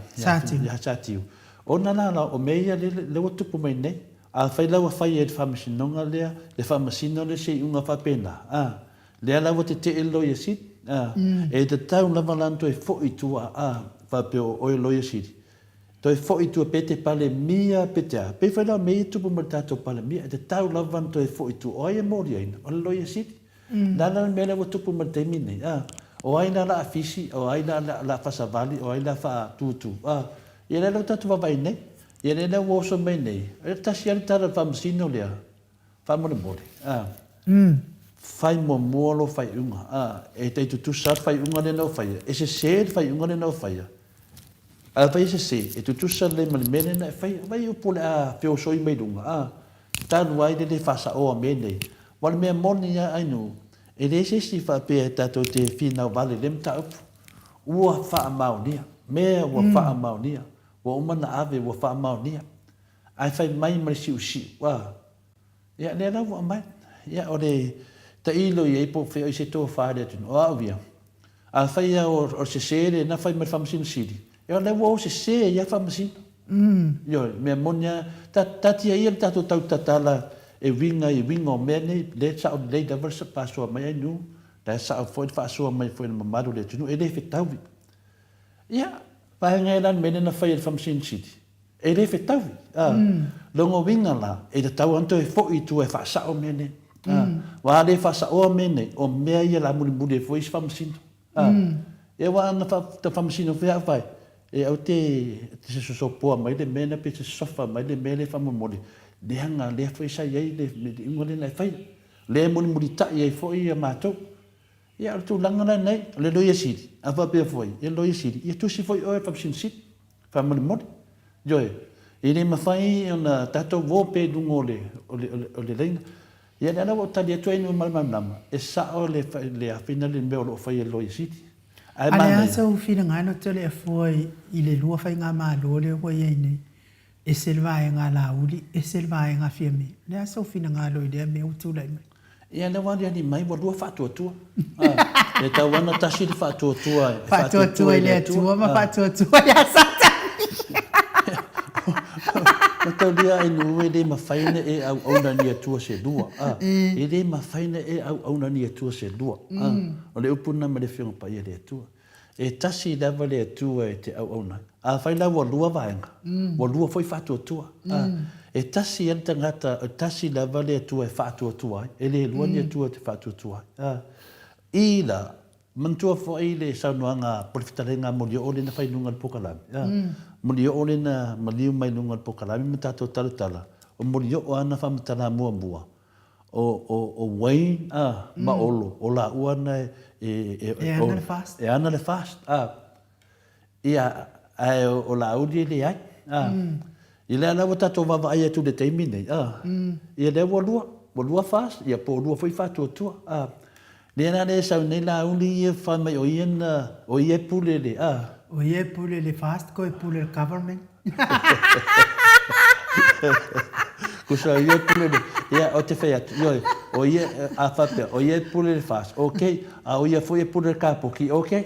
Satiu, ona la la o mea ia lea ua tupu mai nei, afai la ua fai e le Faamasinoga lea, le Faamasino lea se iuga faapena, a, lea la ua tetee le Loia Sili, a, e tatau lava la ona toe foi i tua, a, faapea o oe Loia Sili, toe foi i tua pe te Palemia pe te a, pei foi la o mea ia e tupu mai i le tatou Palemia, e tatau lava ona toe foi i tua, o ai e moliaina? O le Loia Sili. Le a la le mea lea ua tupu mai le taimi lenei? A, o ai la la a fisi, o ai la la a faasavali, o ai la a faatūtū? A, ia lea la ua tatou vaavaai nei. Ia lea la ua oso mai nei, e tasi lava le tala o le faamasino lea, faamolemole, a, fai muamua lou faaiuga, a, e tai tutusa lava le faaiuga lea na ou faia, e sese le faaiuga lea na ou faia, a fai e sese, e tutusa lelei ma le mea lea na e faia. Vaai upu o le a feosoi mai luga, a, talu ai le le faasaoa o mea nei. Aua o le mea moni lava Ainuu, e leai se isi faapea tatou te finau vale i lea mataupu. Ua faamaonia. Mea ua faamaonia. Ua uma ona ave, ua faamaonia. Ae fai mai ma le siusiu, a. Ia, lea la ua aumai. Ia, o le tailo i ai po o fea o i se tofa i le atunuu. O au ia, afai lava o le sese lena fai mai le Faamasino Sili, ia o lea ua o sese ai lava Faamasino. Ioe, mea moni lava, taatia ia le tatou tau tatala e uiga i uiga o mea nei, lea e sao lelei lava le faasoa mai Ainuu, la e sao foi le faasoa mai foi e le mamalu o le atunuu, e le fetaui. Ia, vaega e la le mea lea na fai e le Faamasino Sili, e le fetaui. A, lona uiga la, e tatau lava ona toe foi i tua e faasao mea nei. A, aua a le faasaoa mea nei, o mea ia o le a mulimuli ai foi isi Faamasino. A, e aua ana faamasino foi au fai, e au te te se sosopoa mai le mea lena pe se sosofa mai le mea lea faamolemole, leaga lea foi sa i ai le iuga lea na e faia. Lea e mulimulita'i ai foi ia matou. Ia, o le tulaga la lenei, o le Loia Sili, a faapea foi, ia le Loia Sili, ia tusi foi oe i le Faamasino Sili, faamolemole. Ioe, e le mafai ona tatou o pea i luga o le, o le, o le laina. Ia, lea la ua ou tali atu ai ma le malamalama, e sao le, le afina le mea o lo o faia e le Loia Sili. Ae manaia. A o le a sou finagalo Toleafoa i le lua faigamalo lea ua i ai nei? Ese le vaega a Laauli, ese le vaega a Fiame. O le a sou finagalo i lea mea ua tulai mai? Ia lea ua aliali mai ua lua faatuatua. E tatau lava ona tasi le faatuatua e faatuatua i le Atua ma faatuatua ia Satani. Mataulia Ainuu e le mafai ona e auauna ni Atua se lua. E le mafai ona e auauna ni Atua se lua. O le upu lena mai le Afioga Paia a le Atua. E tasi lava le Atua e te auauna ai. Afai la ua lua vaega, ua lua foi faatuatua. E tasi lava le tagata, e tasi lava le Atua e faatuatua ai, e le lua ni Atua e te faatuatua ai. I la, manatua foi le saunoaga po o le fetalaiga a Molioo lea na fai i luga o le pokalame. Molioo lea na maliu mai luga o le pokalame ma tatou talatala, o Molioo lava na faamatala muamua O, o, o Wayne, a, ma Olo, o laua na e, e, e, e ana le fast. E ana le fast, a. Ia, ae o, o Laauli e leai, a. I lea la ua tatou vaavaai atu i le taimi nei, a, ia lea ua lua, ua lua fast, ia po ua lua foi faatuatua, a. Lea la lea e sau nei Laauli ia fai mai o ia na, o ia e pule le, a. O ia e pule le fast koe pule le government. Kusa o ia e pule le, ia o te fai atu, ioe, o ia, a faapea, o ia e pule le fast, ok, a o ia foi e pule le kapoki, ok.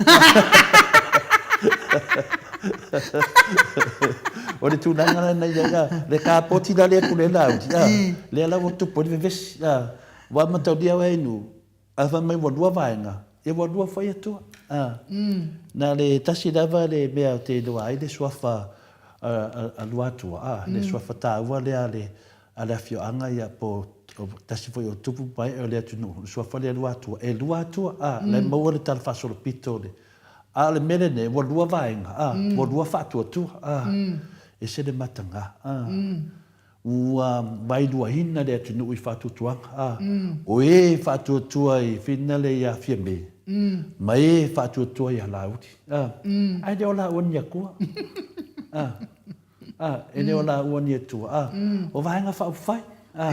O le tulaga lena ia, ia, le kapoti la lea e pule ai Laauli, a, lea la ua tupu ai le vevesi, a, ua mataulia au e Ainuu, Ae fai mai ua lua vaega, ia ua lua foi Atua. A. Na le tasi lava le mea ou te iloa ai le suafa a Luatua, a, le suafa taua lea a le, a le afioaga ia po o tasi foi o tupu ma ee o le atunuu, le suafa lea Luatua, e lua Atua, a, la e maua le talafaasolopito o le, a o le mea lenei, ua lua vaega, a, ua lua faatuatua, a, ese le mataga, a. Ua vaeluaina le atunuu i faatuatuaga, a, o e e faatuatua i finale ia Fiame, ma e e faatuatua ia Laauli, a, ae le o laua ni Atua, a, a, e le o laua ni Atua, a, o Vaega Faaupufai, a,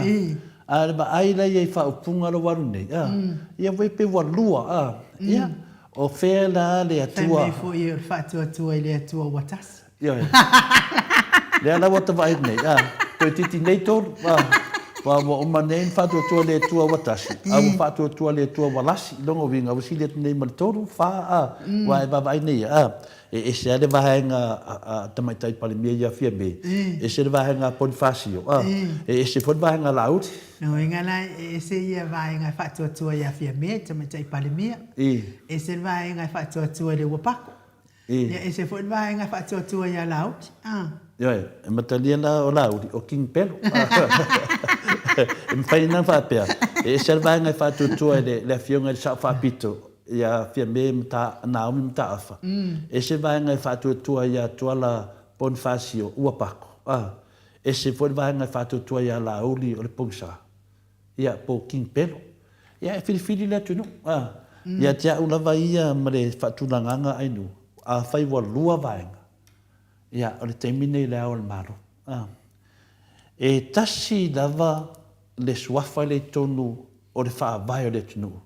a o le vaai la ia i faaupuga lou alu nei, a, ia ua pei ua lua, a, ia, o fea la le Atua. Fai mai foi o le faatuatua i le Atua ua tasi. Ioe. Lea la ua ta vaai nei, a, toeitiiti nei tolu, a, ua, ua uma nei ona faatuatua le Atua ua tasi, a ua faatuatua le Atua ua lasi, lona uiga ua sili atu nei ma le tolu, fa, a, ua e vaavaai nei, a, e ese lava le vaega a, a Tamaitai Palemia ia Fiame, ese le vaega a Ponifasio, a, e ese foi le vaega a Laauli. Lona uiga la, e ese ia vaega e faatuatua ia Fiame, Tamaitai Palemia, ese le vaega e faatuatua i le Uapako. Ia ese foi le vaega e faatuatua ia Laauli. A. Ioe, e matalia la o Laauli, o King Pelo. E mafai ona faapea, e ese le vaega e faatuatua e le Afioga i le Sao Faapito ia Fiame Naomi Mataafa, ese le vaega e faatuatua ia Tuala Ponifasio Uapako, a, ese foi le vaega e faatuatua ia Laauli o le Pogisa. Ia, po o King Pelo. Ia, e filifili le atunuu, a. Ia te au lava ia ma le faatulagaga Ainu, afai ua lua vaega, ia, o le taimi lenei i le ao o le Malo, a. E tasi lava le suafa lea i totonu o le faavae o le atunuu,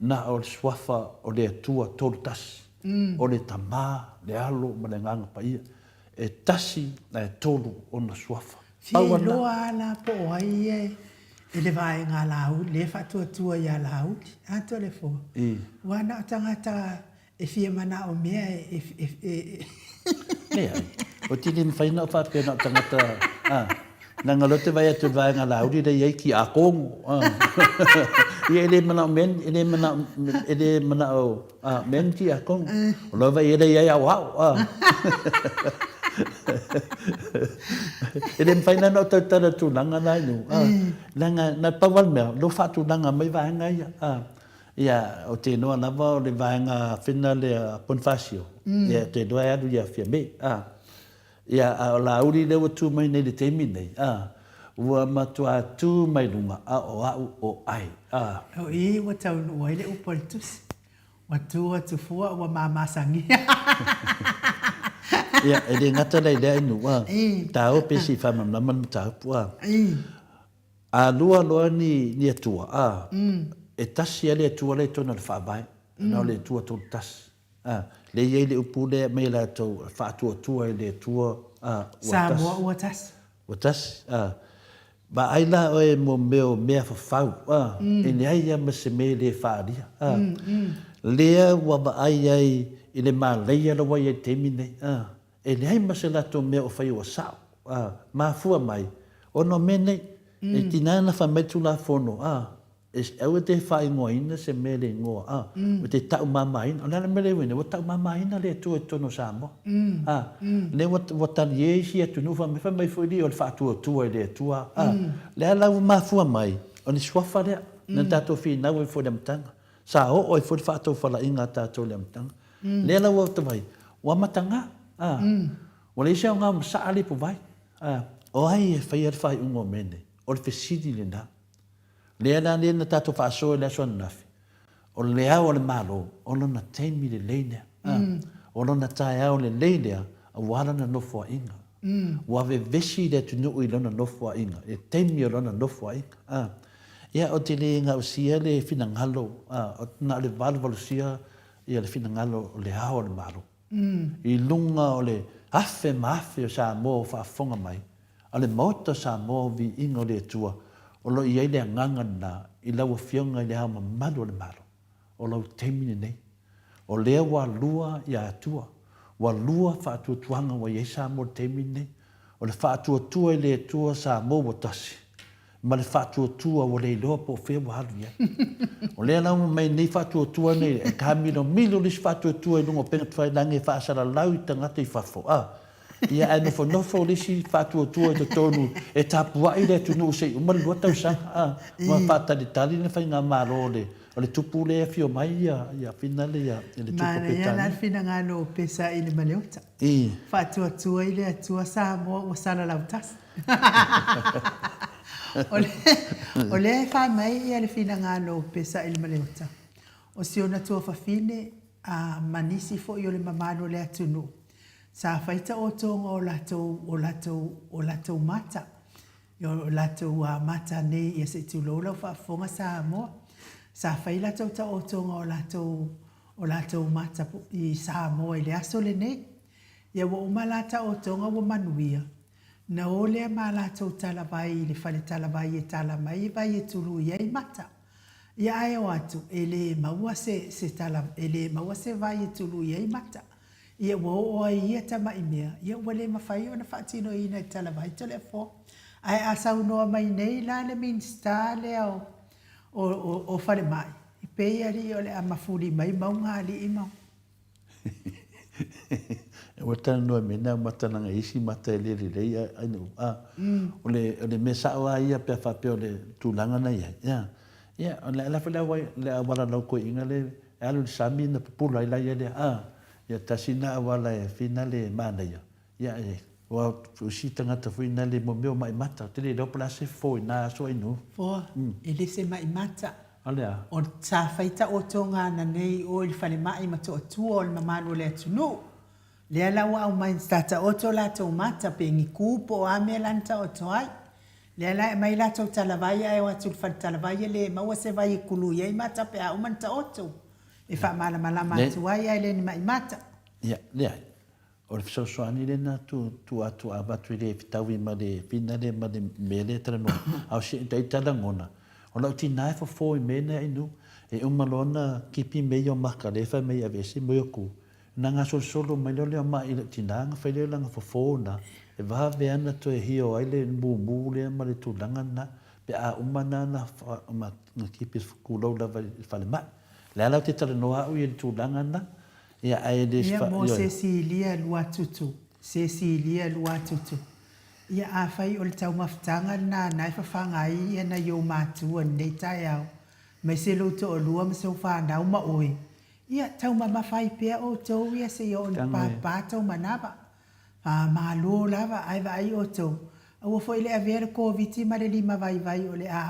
na o le suafa o le Atua Tolutasi, o le Tama, le Alo ma le Agaga Paia. E tasi ae tolu ona suafa. Fia iloa a la po o ai ia e le vaega a Laauli, lea e faatuatua ia Laauli. A Toleafoa, aua na o tagata e fia manaomia e. Leai, ou te le mafai ona ou faapea na o tagata, a, leaga o lea ou te vaai atu i le vaega a Laauli lea e i ai Kiakongo, a. Ia e le manaomia, e le manao, e le manao A, mea ni tiakono. O lava ia lea i ai aoao. A. E le mafai la ona ou tautala i le tulaga la i a. Leaga na pau lava le mea, o lea ua faatulaga mai vaega ia. A. Ia, ou te iloa lava o le vaega fena lea Ponifasio, ia ou te iloa e alu ia Fiame. A. Ia, a o Laauli lea ua tu mai nei i le taimi lenei, a. Ua matua tū mai luga, a o aʻu o ʻai, a. O i ua taunuu ai le upu a le tusi. Ua tū atu fua ua mamasagia. Ia, e le gata la i lea inu, a. Tāua pe si whamamlama le mataupu, a. A lua loa ni, ni atua, a. E tasi a le atua le tona le whaavae, na o le atua tolu tasi. A, le i ai le upu lea mai latou faatuatua i le Atua, a, ua tasi. Samoa ua tasi. Ua tasi, a. Vaai la oe mo mea o mea fafau, a, e leai lava ma se mea e le faaalia, a. Lea ua vaai ai i le malaia la ua i ai i le taimi nei, a, e leai ma se latou mea o faia ua sao, a, mafua mai ona o mea nei. E tiga ona fai mai le Tulafono, a, Aua e te faaigoaina se mea le igoa, a, ua te taumamaina. O le a le mea lea ua i ai nei? Ua taumamaina le Atua i totonu o Samoa. A, lea ua, ua talie isi atunuu fai mai, fai mai foi lea o le faatuatua i le Atua. A, lea la ua mafua mai, o le suafa lea, na tatou finau ai foi i le amataga. Sa oo ai foi le faataufalaiga a tatou i le amataga. Lea la ua vaai, ua amataga, a, ua leai se aoga masaa le ipuvai. A, o ai e faia le faaiuga o mea nei? O le fesili lena. Lea la lea na tatou faasoa i le aso ananafi, o le ao a le Malo, o lona taimi lelei lea. O lona taeao lelei lea aua lana nofoaiga. Ua vevesi le atunuu i lona nofoaiga, i le taimi o lona nofoaiga. Ia, ou te le gausia le finagalo, na o le valuvalusia le finagalo o le ao a le Malo. I luga o le afe ma afe o Samoa ua faafofoga mai, a le Maota o Samoa o Viiga o le Atua, o lo o i ai le agaga lena i lau Afioga i le Ao Mamalu o le Malo, o lau taimi lenei. O lea ua lua ia Atua, ua lua faatuatuaga ua i ai Samoa i le taimi lenei, o le faatuatua i le Atua Samoa ua tasi, ma le faatuatua ua le iloa po o fea ua alu i ai. O lea la ua mai nei faatuatua nei, e taamilomilo le isi faatuatua i luga o upega tafailagi e faasalalau i tagata i fafo, a, ia ae nofonofo le isi faatuatua i totonu e tapuai le atunuu se i uma le 2 tausaga, a, ma faatalitali le faigamalo o le, o le tupu lea e afio mai ia, ia finale ia, le tupu o Manaia la le Peretania. finagalo o Pesa i le Maleota. I. Faatuatua i le Atua Samoa ua salalau tasi. O lea e fai mai ia le finagalo o Pesa i le Maleota, o si ona tuafafine a ma nisi foi o le mamalu o le atunuu, sa fai taotoga o latou, o latou, o latou mata, o latou mata nei, ia se i tulou lau faafofoga Samoa, sa fai latou taotoga o latou, o latou mata i Samoa i le aso lenei. Ia ua uma la taotoga ua manuia, Na o lea ma latou talavai i le fale talavai e tala mai vai e tului ai mata. Ia ae o atu, e le maua se, se tala, e le maua se vai e tului ai mata. Ia ua oo ai ia tamai mea, ia ua le mafai ona faatinoina e talavai Toleafoa. Ae a saunoa mai nei la le Minisita lea o, o, o, o Falemai, e pei alii o le a mafuli mai mauga alii ma. Ua talanoa mai na matalaga i isi mata e le lelei ai na a o le o le mea sao a ia pe a faapea o le tulaga na i ai ia ia o le ala foi le auai le auala lau koiina le e alu i le sami na pupula ai la ia lea a ia tasi na auala e fina le manaia Ia e, ua isi tagata foi na le mo mea o maʻi mata, ou te le iloa po o le a se fofo i na aso ainu. Foa, e le se maʻi mata. O le a? O sa fai taotoga ana nei i o i le falemai ma toatua o le mamalu o le atunuu. Lea la ua aumai sa taoto latou mata pe ni ku po o a mea la na taoto ai. Lea la e aumai latou talavai ae o atu i le fale talavai e le maua se vai e kului ai mata pe a uma ona taoto. E faamalamalama atu ai ae le ni maʻi mata. Ia, leai. O le fesoasoani lena tu tu atu a avatu e le fetaui ma le fina lea ma le mea lea e talanoa ai. A o si ita lagona, o lau tina e fofo i mea nei inu, e uma loa ona kipi mea ia o maka lea e fai mai e aveese mo ia ku, ona gasolosolo mai loa lea o maʻi i lau tina ona fai lea o lana fofo na, e vave ana toe hio ai le mumu lea ma le tulaga lena pe a uma na na kipi kulou lava i le falemai. O le a la ou te talanoa au ia i le tulaga lena, Ia, ae le Ia, mo Sesilia Luatutu, Sesilia Luatutu. Ia, afai o le taumafataga lena na e fafaga ai ia nai ou matua i lenei taeao, aemaise lou toalua ma sou fanau ma oe, ia, taumamafa ai pea outou ia seia oo ina pāpā tou manava. Malo lava, ae vaai outou. Aua foi le avea le Koviti ma le limavaivai o le a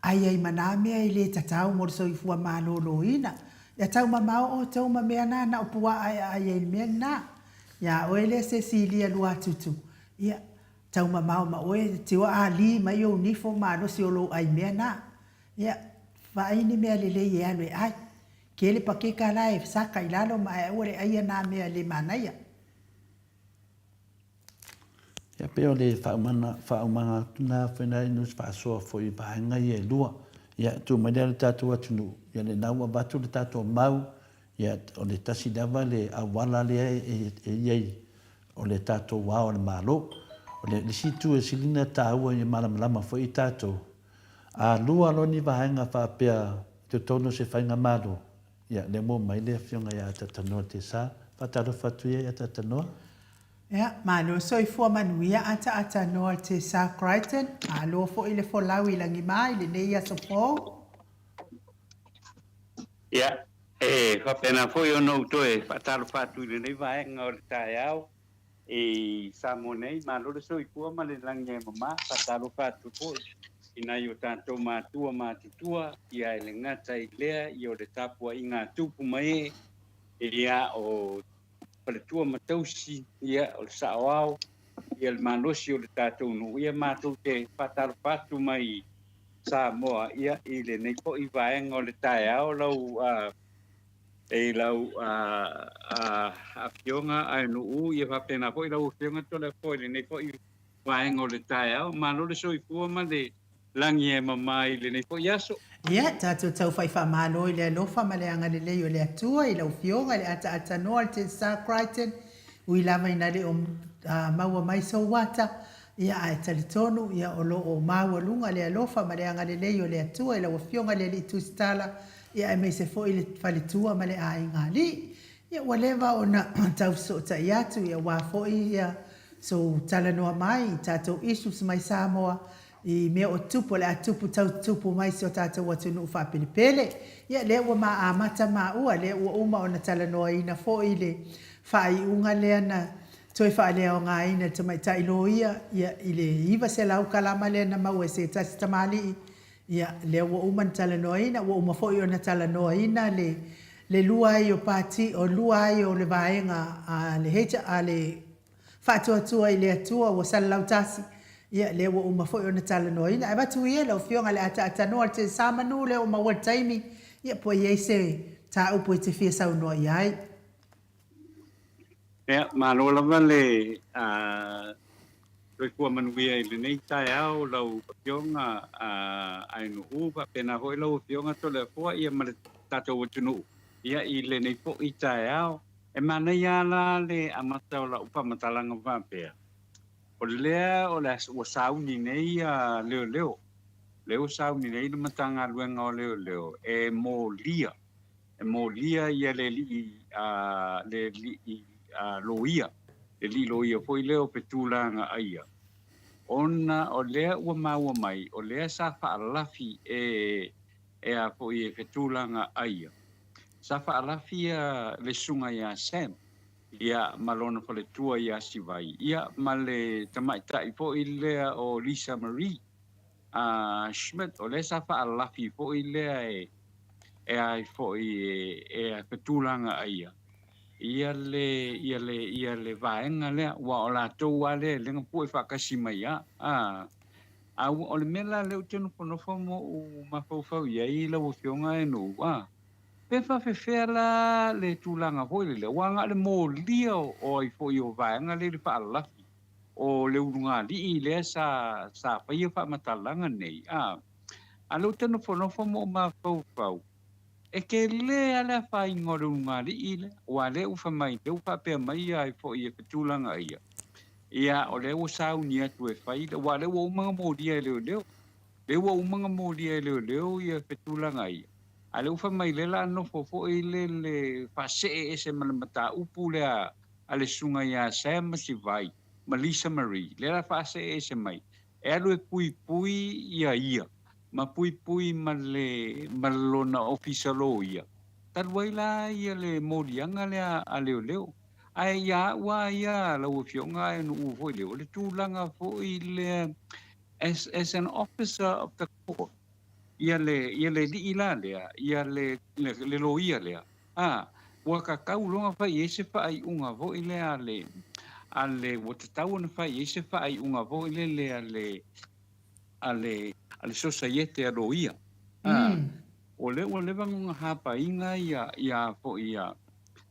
ai ai ma nā mea e lē tatau mo le soifua malōlōina. Ia taumamao outou ma mea na na o puaa e aai ai le mea lenā. Iā oe lea Sesilia Luatutu, ia, taumamao ma oe, tio a lī mai ou nifo malosi o lou ai mea nā. Ia, vaai ni mea lelei e alu e ai. Kele pakeka la e saka i lalo ma ae aua le aia nā mea le manaia. Ia pei o le faaumana, faaumaga atu na foi na inu faasoa foi i vaega ia e lua. Ia tuu mai lea le tatou atunuu, ia lena ua avatu le tatou mau, ia o le tasi lava le auala lea e i ai o le tatou ao o le Malo. O le isi itu e sili ona taua ia malamalama foi i tatou, a lua loa ni vaega faapea i totonu o se faigamalo, ia lea ua omai le Afioga ia Atatanoa Tesa. Faatalofa atu ia i Atatanoa. Ia, malo soifua manuia Ataatanoa Tesa Crichton, malo foi le folau i lagima i lenei aso fou. Ia, e faapena foi ona ou toe faatalofa atu i lenei vaega o le taeao i Samoa nei. Malo le soifua ma le lagi e mama. Faatalofa atu foi i nai o tatou matua matutua, ia e le gata i lea, ia o le tapuaiga a tupu ma ee, ia o faletua ma tausi, ia o le saoao, ia le malosi o le tatou nuu. Ia matou te faatalofa atu mai Samoa, ia i lenei foi vaega o le taeao lau i lau afioga Ainuu, ia faapena foi lau afioga Toleafoa i lenei foi vaega o le taeao. Malo le soifua ma le lagi e mama i lenei foi aso. Ia, tatou tau fai faamalo i le alofa ma le agalelei o le Atua i lau Afioga i le ataatanoa o le Tensar Crichton, ui lava ina le o maua mai sou ata, ia ae talitonu, ia o lo o maualuga le alofa ma le agalelei o le Atua i lau Afioga i le Alii Tusitala, ia aemaise foi le faletua ma le aiga alii. Ia ua leva ona tau fesootai atu, ia aua foi ia sou talanoa mai i tatou issues mai Samoa, i mea o tupu, o le a tupu tau tupu mai si o tatou atunuu faapelepele. Ia, lea ua ma amata maua, lea ua uma ona talanoaina foi le faaiuga lea na toe faaleaogaina e le tamaitai loia, ia, i le 900 kalama lea na maua e se tasi tamalii, ia, lea ua uma ona talanoaina, ua uma foi ona talanoaina le, le lua ai o pati, o lua ai o le vaega a le, a le Faatuatua i le Atua ua salalau tasi, ia lea ua uma foi ona talanoaina. Ae avatu ia lau Afioga le ataatanoa le Tesa Manu lea ua maua le taimi, ia po o i ai se mataupu e te fia saunoa i ai. Ia, malo lava le soifua manuia i lenei taeao lau Afioga Ainuu, faapena foi lau Afioga Toleafoa ia ma le tatou atunuu ia i lenei foi taeao. E manaia lava la le amata o lau faamatalaga faapea, o lea o le ua sauni nei ia leoleo, lea ua sauni nei le Matagaluega o Leoleo e molia, e molia ia le alii, le alii loia, le alii loia foi lea o Fetulagaia, ona o lea ua maua mai, o lea sa faalafi e, e a foi e Fetulagaia, Sa faalafi le susuga ia Sam, ia, ma lona faletua ia Sivai, ia, ma le tamaitai foi lea o Lisa Marie Schmidt, o lea sa faalafi foi lea e, e ai foi e, e fetulaga ia, ia le, ia le, ia le vaega lea, aua o latou lava lea e lega pue faatasi mai a, a. A o le mea la lea ou te nofonofo ma ou mafaufau i ai lau Afioga e Nuu, a, pe faafefea la le tulaga foi lele, aua na o le molia o ai foi o vaega lea i le faalafi o le ulugalii lea sa, sa faia faamatalaga nei, a. A o lea ou te nofonofo ma ou mafaufau, E tele lava le afaina o le ulugalii lea, aua o lea ua fai mai, lea ua faapea mai ai foi e fetulaga ia, ia o lea ua sauni atu e fai, aua o lea ua uma ona molia e leoleo, lea ua uma ona molia e leoleo ia fetulaga ia, a o lea ua fai mai lea o le a nofo foi le le faasee ese ma le mataupu lea a le susuga ia Sam Sivai ma Lisa Marie, lea o le a faasee ese mai, e alu e puipui ia ia ma puipui ma le ma lona ofisa loia, talu ai la ia le moliaga lea a leoleo. Ae ia au lava ia lau Afioga ae nuu foi lea, o le tulaga foi lea as, as an officer of the court, ia le, ia le alii la lea, ia le, le, le loia lea, a, ua tatau loa ona fai i ai se faaiuga foi lea a le, a le, ua tatau ona fai i ai se faaiuga foi lele a le, a le, a le sosaiete a loia. A, o lea ua leva ona hapaina ia, ia foi ia,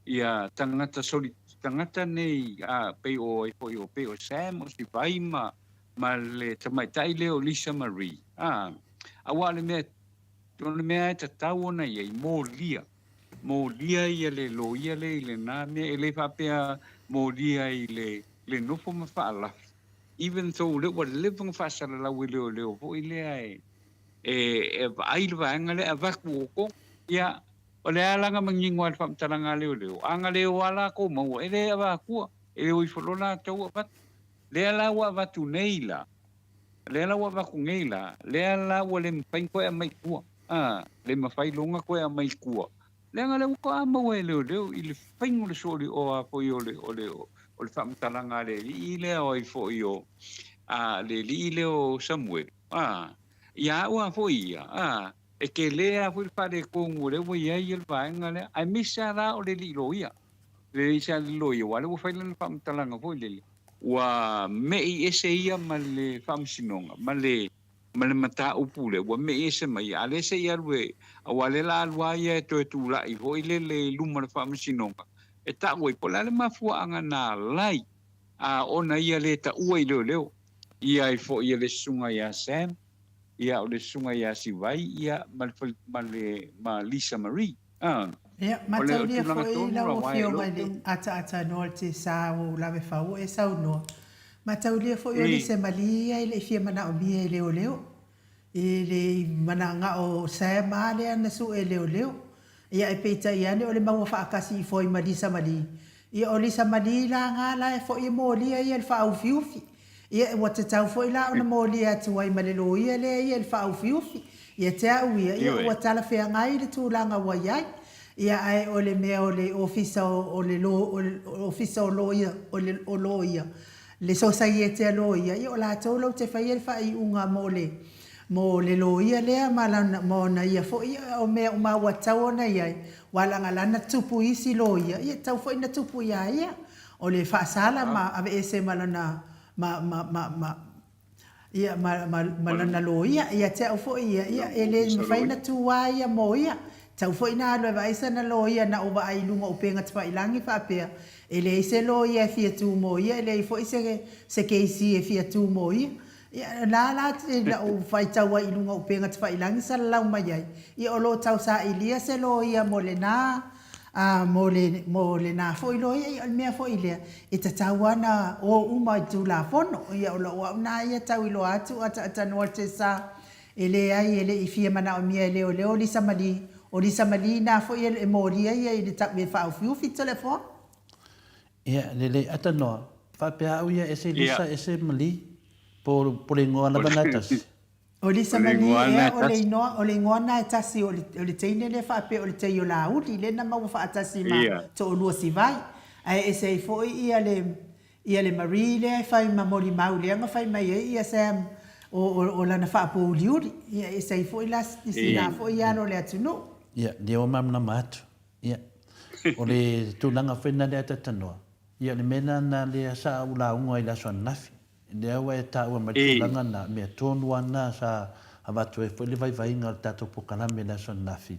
ia tagata soli, tagata nei, a, pei o ai foi o, pei o Sam o Sivai ma, ma le tamaitai lea o Lisa Marie. A, aua o le mea, o le mea e tatau ona i ai, molia, molia ia le loia lea i lena mea, e le faapea molia i le, le nofo ma faalafi. Even though o lea ua leva ona faasalalau e leoleo foi lea e, e, e vaai le vaega lea, avatu o ko, ia, o le a la na manino ai le faamatalaga a leoleo, a na le o a lakou maua, e le avatua, e le o ifo loa latou avatu. Lea la ua avatu nei la, lea la ua avatu nei la, lea la ua le mafai ona toe aumai i tua, a, le mafai loa ona toe aumai i tua, leaga lea ua toa maua e leoleo i le faiga o le soli o a foi o le, o le, o le faamatalaga a le alii lea o ai foi o, a, le alii lea o Samuelu, a, ia au a foi ia, a, e tele lava foi le faaletonu o lea ua i ai le vaega lea, aemaise lava la o le alii loia. Leai sa lilo ia, aua o lea ua fai lana faamatalaga foi lele, ua me'i ese ia ma le faamasinoga, ma le, ma le mataupu lea, ua me'i ese mai ia, a o lea se i alu e, aua o lea o le a alu lava ia e toe tulai foi lele i luma o le faamasinoga, e tau ai po o le a le mafuaaga na ala ai a ona ia le taua i leoleo, ia ai foi ia le susuga ia Sam, ia o le susuga ia Sivai, ia ma le, ma le, ma Lisa Marie. Ia, mataulia foi lau Afioga i le ataatanoa o le tesa ua ou lave fau e saunoa. Mataulia foi o nisi e malie ia e le i fia manaomia e leoleo. E le i managao Sam a lea na sue e leoleo. Ia ae peitai ane o le maua faatasi ifo ai ma Lisa Malie. Ia o Lisa Malie la nga la e foi e molia ia i le faaufiufi. Ia, ua tatau foi la ona molia atu ai ma le loia lea ia i le faaufiufi. Ia te au ia, ia ua talafeagai le tulaga ua i ai. Ia, ae o le mea o le Ofisa o le Ofisa o Loia, o le o Loia, le Sosaiete a Loia, ia o latou lau te faia le faaiuga mo le mo le loia lea ma lana ma ona ia foi, ia o mea uma ua tatau ona i ai, ua lagalana tupu i isi loia, ia tatau foi ona tupu iā ia. O le faasala ma aveese ma lana ma ma ma ma ia ma ma ma lana loia. Ia te au foi ia, ia e le mafai ona tuā ia mo ia. Tau foi na alu e vaai sana loia na ou vaai i luga o upega tafailangi faapea, e leai se loia e fia tu mo ia, e leai foi se se keisi e fia tu mo ia. Ia, la la na ou faitau ai i luga o upega tafailangi salalau mai ai, ia o lo o tausailia se loia mo lena A mo le, mo lena foi loia, ia o le mea foi lea, e tatau lava ona o uma i Tulafono. Ia o lou au na ia tau iloa atu ataatanoa le sa, e leai e le i fia manaomia e leoleo o Lisa Malie. O Lisa Malie na foi e molia ia i le tau e faaufiufi Toleafoa. Ia, lelei atanoa, faapea au ia ese Lisa ese Malie, po, po le igoa lava na e tasi. O Lisa Marie ea o le inoa, o le igoa na e tasi o le, o le teine lea faapea o le tei o Lāuli, lea na maua faatasi ma toalua Sivai. Ae ese ai foi ia le, ia le Marie lea e fai ma molimau lea na fai mai ai ia Sam o, o, o lana faapouliuli. Ia e ese ai foi la si na foi alo o le atunuu. Ia, lea ua malamalama atu. Ia, o le tulaga foi lena lea Atatanoa, ia o le mea lena lea sa ou lauga ai i le aso ananafi. Lea ua e taua mai le tulaga lena, mea tonu lava lena sa avatu ai foi le vaivaiga o le tatou polokalame i le aso ananafi.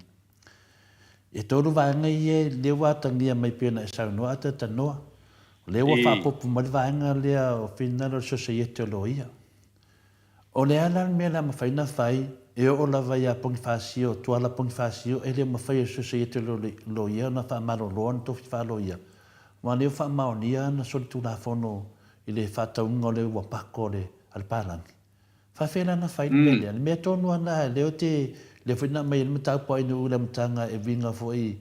E tolu vaega ia lea ua atagia mai pei ona e saunoa Atatanoa, o lea ua faaopoopo mai le vaega lea o finagalo o le Sosaiete o Loia. O le a la le mea o le a mafai ona fai e oo lava ia Ponifasio, Tuala Ponifasio, e le o mafai e le Sosaiete o Loia ona faamalolo ana tofi faaloia, aua o lea ua faamaonia ana solitulafono i le faatauina o le ua pako a le palagi. Faafefea la ona fai le mea lea? Le mea tonu lava lena, lea ou te, lea foi na aumai ai le mataupu a Ainuu i le amataga e uiga foi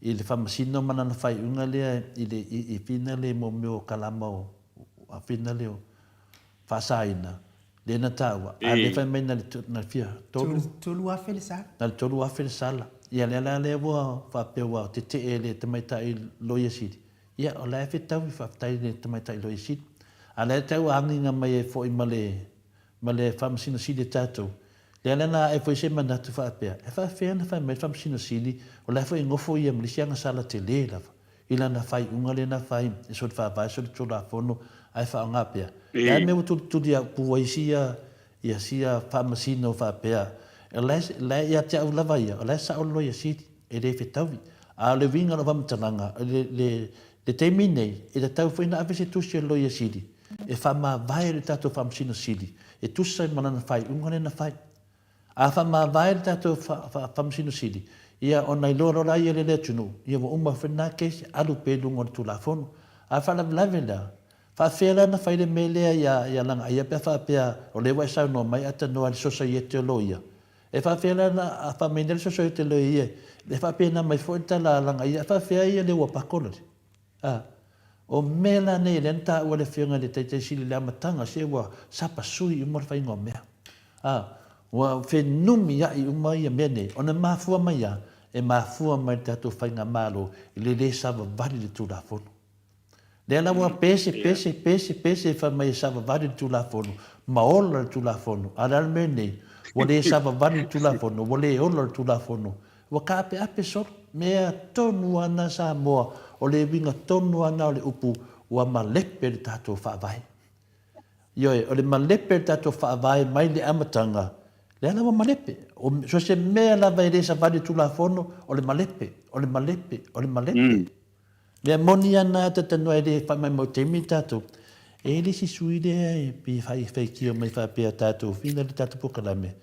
i le faamasino ma lana faaiuga lea i le, i finale mo mea o kalama o, finale o faasaina, lea na taua, a o lea fai mai na le fia tolu? 3,000 le sala. Na le 3,000 le sala. Ia lea la lea ua faapea ua tetee le tamaitai Loia Sili. Ia, o la e fetaui, faafetai i le Tamaitai Loia Sili. A o la e tau agiga mai ai foi ma le, ma le Faamasino Sili a tatou. Lea la na ae foi se manatu faapea, e faapefea ona fai mai le Faamasino Sili, o la foi e nofo ia ma le isi agasala tele lava i lana faaiuga lea na fai e soli faavae soli tulafono ae faaaoga pea. O le a le mea ua tulituliaupu ai sia ia sia faamasino faapea, o la e, la e ia te au lava ia, o la e sao le Loia Sili, e le fetaui. A o le uiga o lau faamatalaga, le, le, le taimi nei, e tatau foi ona ave se tusi a le Loia Sili e faamavae le tatou Faamasino Sili e tusa ai ma lana faaiuga lea na fai. A faamavae le tatou Faamasino Sili, ia ona iloa loa lea e le atunuu, ia ua uma foi lena case, alu pea i luga o le Tulafono. A faalavelave la, faafefea la ona fai le mea lea ia, ia Lagaia pe a faapea o lea ua e saunoa mai atanoa i le Sosaiete o Loia? E faafefea la ona faamainea le Sosaiete o Loia e faapena mai foi le tala a Lagaia, e faafefea ia le ua pako lale? A, o mea la nei lea na taua e le Afioga i le Taitai Sili i le amataga, se ua sapasui uma le faiga o mea. A, ua fenumia'i uma ia mea nei, ona e mafua mai a? E mafua mai i le tatou faigamalo i le le savavali i le Tulafono. Lea la ua pese, pese, pese, pese fai mai e savavali le Tulafono, ma ola le Tulafono. A o le a le mea nei? Ua le savavali le Tulafono, ua le ola le Tulafono. Ua kaapeape solo. Mea tonu ana Samoa, o le uiga tonu ana o le upu, ua malepe le tatou Faavae. Ioe, o le malepe o le tatou Faavae mai le amataga, lea la ua malepe. O so o se mea lava e le savali i le Tulafono, o le malepe, o le malepe, o le malepe. Mea moni ana talanoa e le faamaumau taimi tatou. E i ai le isi sui lea e pei e faitio mai faapea tatou fina le tatou polokalame.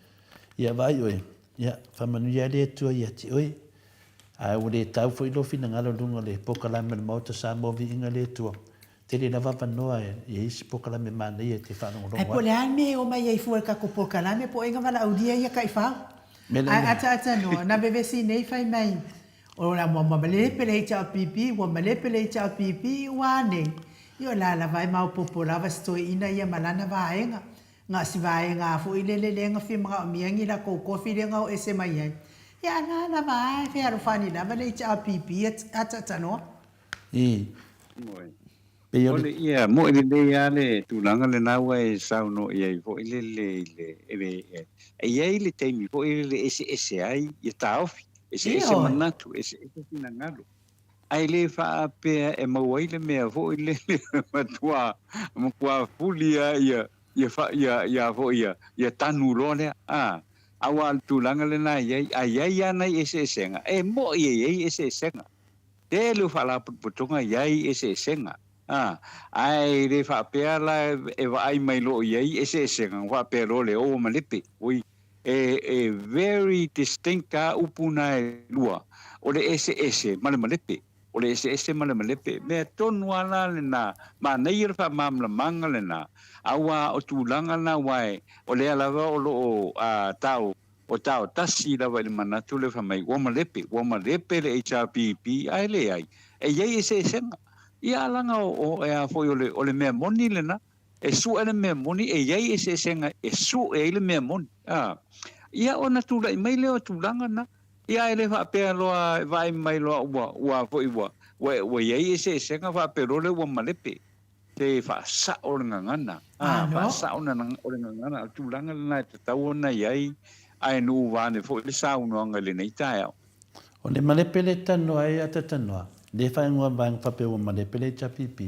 Ia vaai oe, ia faamanuia le Atua ia te oe. Ae ua le tau foi lou finagalo i luga o le polokalame o le Maota Samoa Viiga le Atua. Tele lava avanoa e i ai isi polokalame manaia e te faalogologo ai. Ae po o le a le mea e omai ai fua i le tatou polokalame po o ai na valaaulia ia taifau. Ae ataata noa, na vevesi nei fai mai O la ua malepe le HRPP, ua malepe le HRPP, ua a nei? Ia o la lava e maopoopo lava si toeaina ia ma lana vaega. Na o si vaega a foi lele lea na fia manaomia ni latou kofi lea na o ese mai ai. Ia a la lava a e fealofani lava le HRPP a taatanoa. I. Pei o le. Ia, moe lelei lava le tulaga lena ua e saunoa i ai foi lele i le, i le, e i ai le taimi foi lele e eseese ai ia taofi, eseese manatu, eseese finagalo. Ae le faapea e maua ai le mea foi lele matua, matua fuli lava ia, ia, ia, ia foi ia, ia tanu loa lea. A, aua o le tulaga lena e i ai, a i ai lava nai eseesega, e moe e i ai eseesega. Tele o faalapotopotoga i ai eseesega, a, ae le faapea la e vaai mai loa i ai eseesega ona faapea loa lea, ua malepe. Oi, e, e very distinct a upu na e lua, o le eseese ma le malepe. O le eseese ma le malepe, mea tonu lava la lena, manaia le faamalamalamaga lena, aua o tulaga na aua e, o lea lava o lo o, a, tau O tao tasi lava i le manatu lea fai mai ua malepe, ua malepe le HRPP ae leai, e i ai eseesega. Ia a laga o, e a foi o le, o le mea moni lena, e sue le mea moni, e i ai eseesega e sue ai le mea moni. A, ia ona tulai mai lea o tulaga na. Ia ae le faapea loa e vaai mai loa ua, ua a foi ua, ua, ua i ai eseesega faapea loa lea ua malepe. Te faasao le gagana. A, faasao o le gagana, o le tulaga lena e tatau ona i ai, ae nuu vaeane foi le saunoaga i lenei taeao. O le malepe le tanoa ai a tatanoa, le faaigoa vaega faapea ua malepe le HRPP,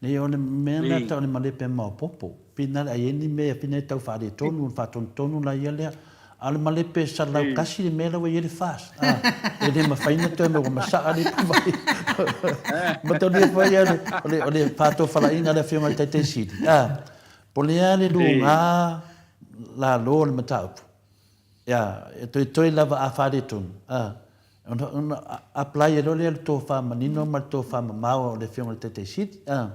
nei o le mea lena tau o le malepe maopopo, pina le ai ai ni mea pina e tau faaletonu, faatonutonu la ia lea. A o le malepe 101 le mea la ua i ai le FAS. A, e le mafai ona toe maua masaa le ipuvai. Matalia foi ia o le, o le faatofalaiga a le Afioga i le Taitai Sili. A, po o le a le luga lalo o le mataupu. Ia, e toetoe lava a faaletonu. A, ona, ona apply ai loa lea le tofa manino ma le tofa mamao o le Afioga i le Taitai Sili. A,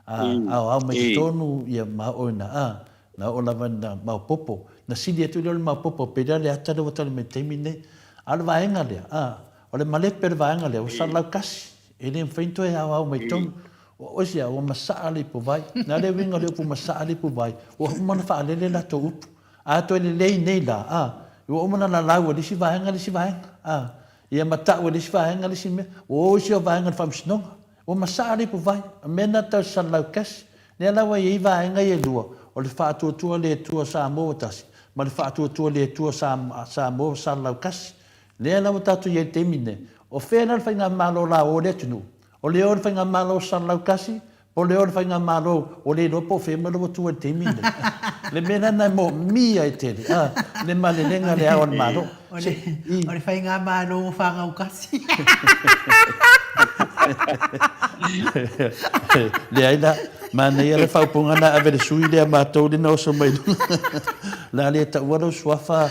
a aoao mai totonu ia ma oo ina, a, Na oo lava ina maopoopo, na sili atu lea o le maopoopo, pei lea le ata lea ua tali mai i le taimi lenei. A o le vaega lea, a, o le malepe o le vaega lea, ua 101, e le mafai ona toe aoao mai totonu. O isi a, ua masaa le ipuvai. Na le uiga o le upu masaa le ipuvai, ua uma ona faalele latou upu. A toe lelei nei la, a, ua uma ona lalau e le isi vaega le isi vaega, a, ia ma tau e le isi vaega le isi mea. Ua o isi vaega i le faamasinoga. Ua masaa le ipuvai, o mea na tau salalau kasi. Lea la ua i ai vaega ia e lua, o le Faatuatua le Atua Samoa ua tasi, ma le Faatuatua le Atua Samoa ua salalau kasi. Lea la ua tatou i ai i le taimi lenei. O fea la le faigamalo la o le atunuu? O le o le faigamalo salalau kasi, po o le o le faigamalo ua le iloa po o fea mai lou atua i le taimi lenei. Le mea la lena e moomia ai tele, a, le malelega a le Ao o le Malo. O le, o le faigamalo ua fanau kasi. Leai la, manaia le faaupuga na ave le sui lea matou lea na oso mai luga. O le a le taua lou suafa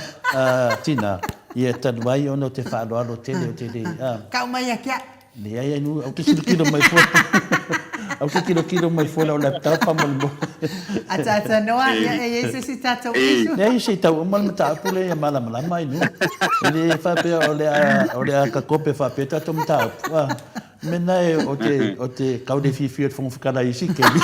tina, ia talu ai ona o te faaaloalo tele o te le, a. Kau mai ia kia. Leai ai nu, au te tilotilo mai fua. Au te tilotilo mai fua lau laptop faamolemole. Ataata noa, ia e i ai se isi tatou issue. Leai se i tau uma le mataupu lea ia malamalama ai nu. E le faapea o le a, o le a kakope faapea tatou mataupu. Ah, mena e o te, o te kau le fiafia o le Fofoga Fetalai i si kemi.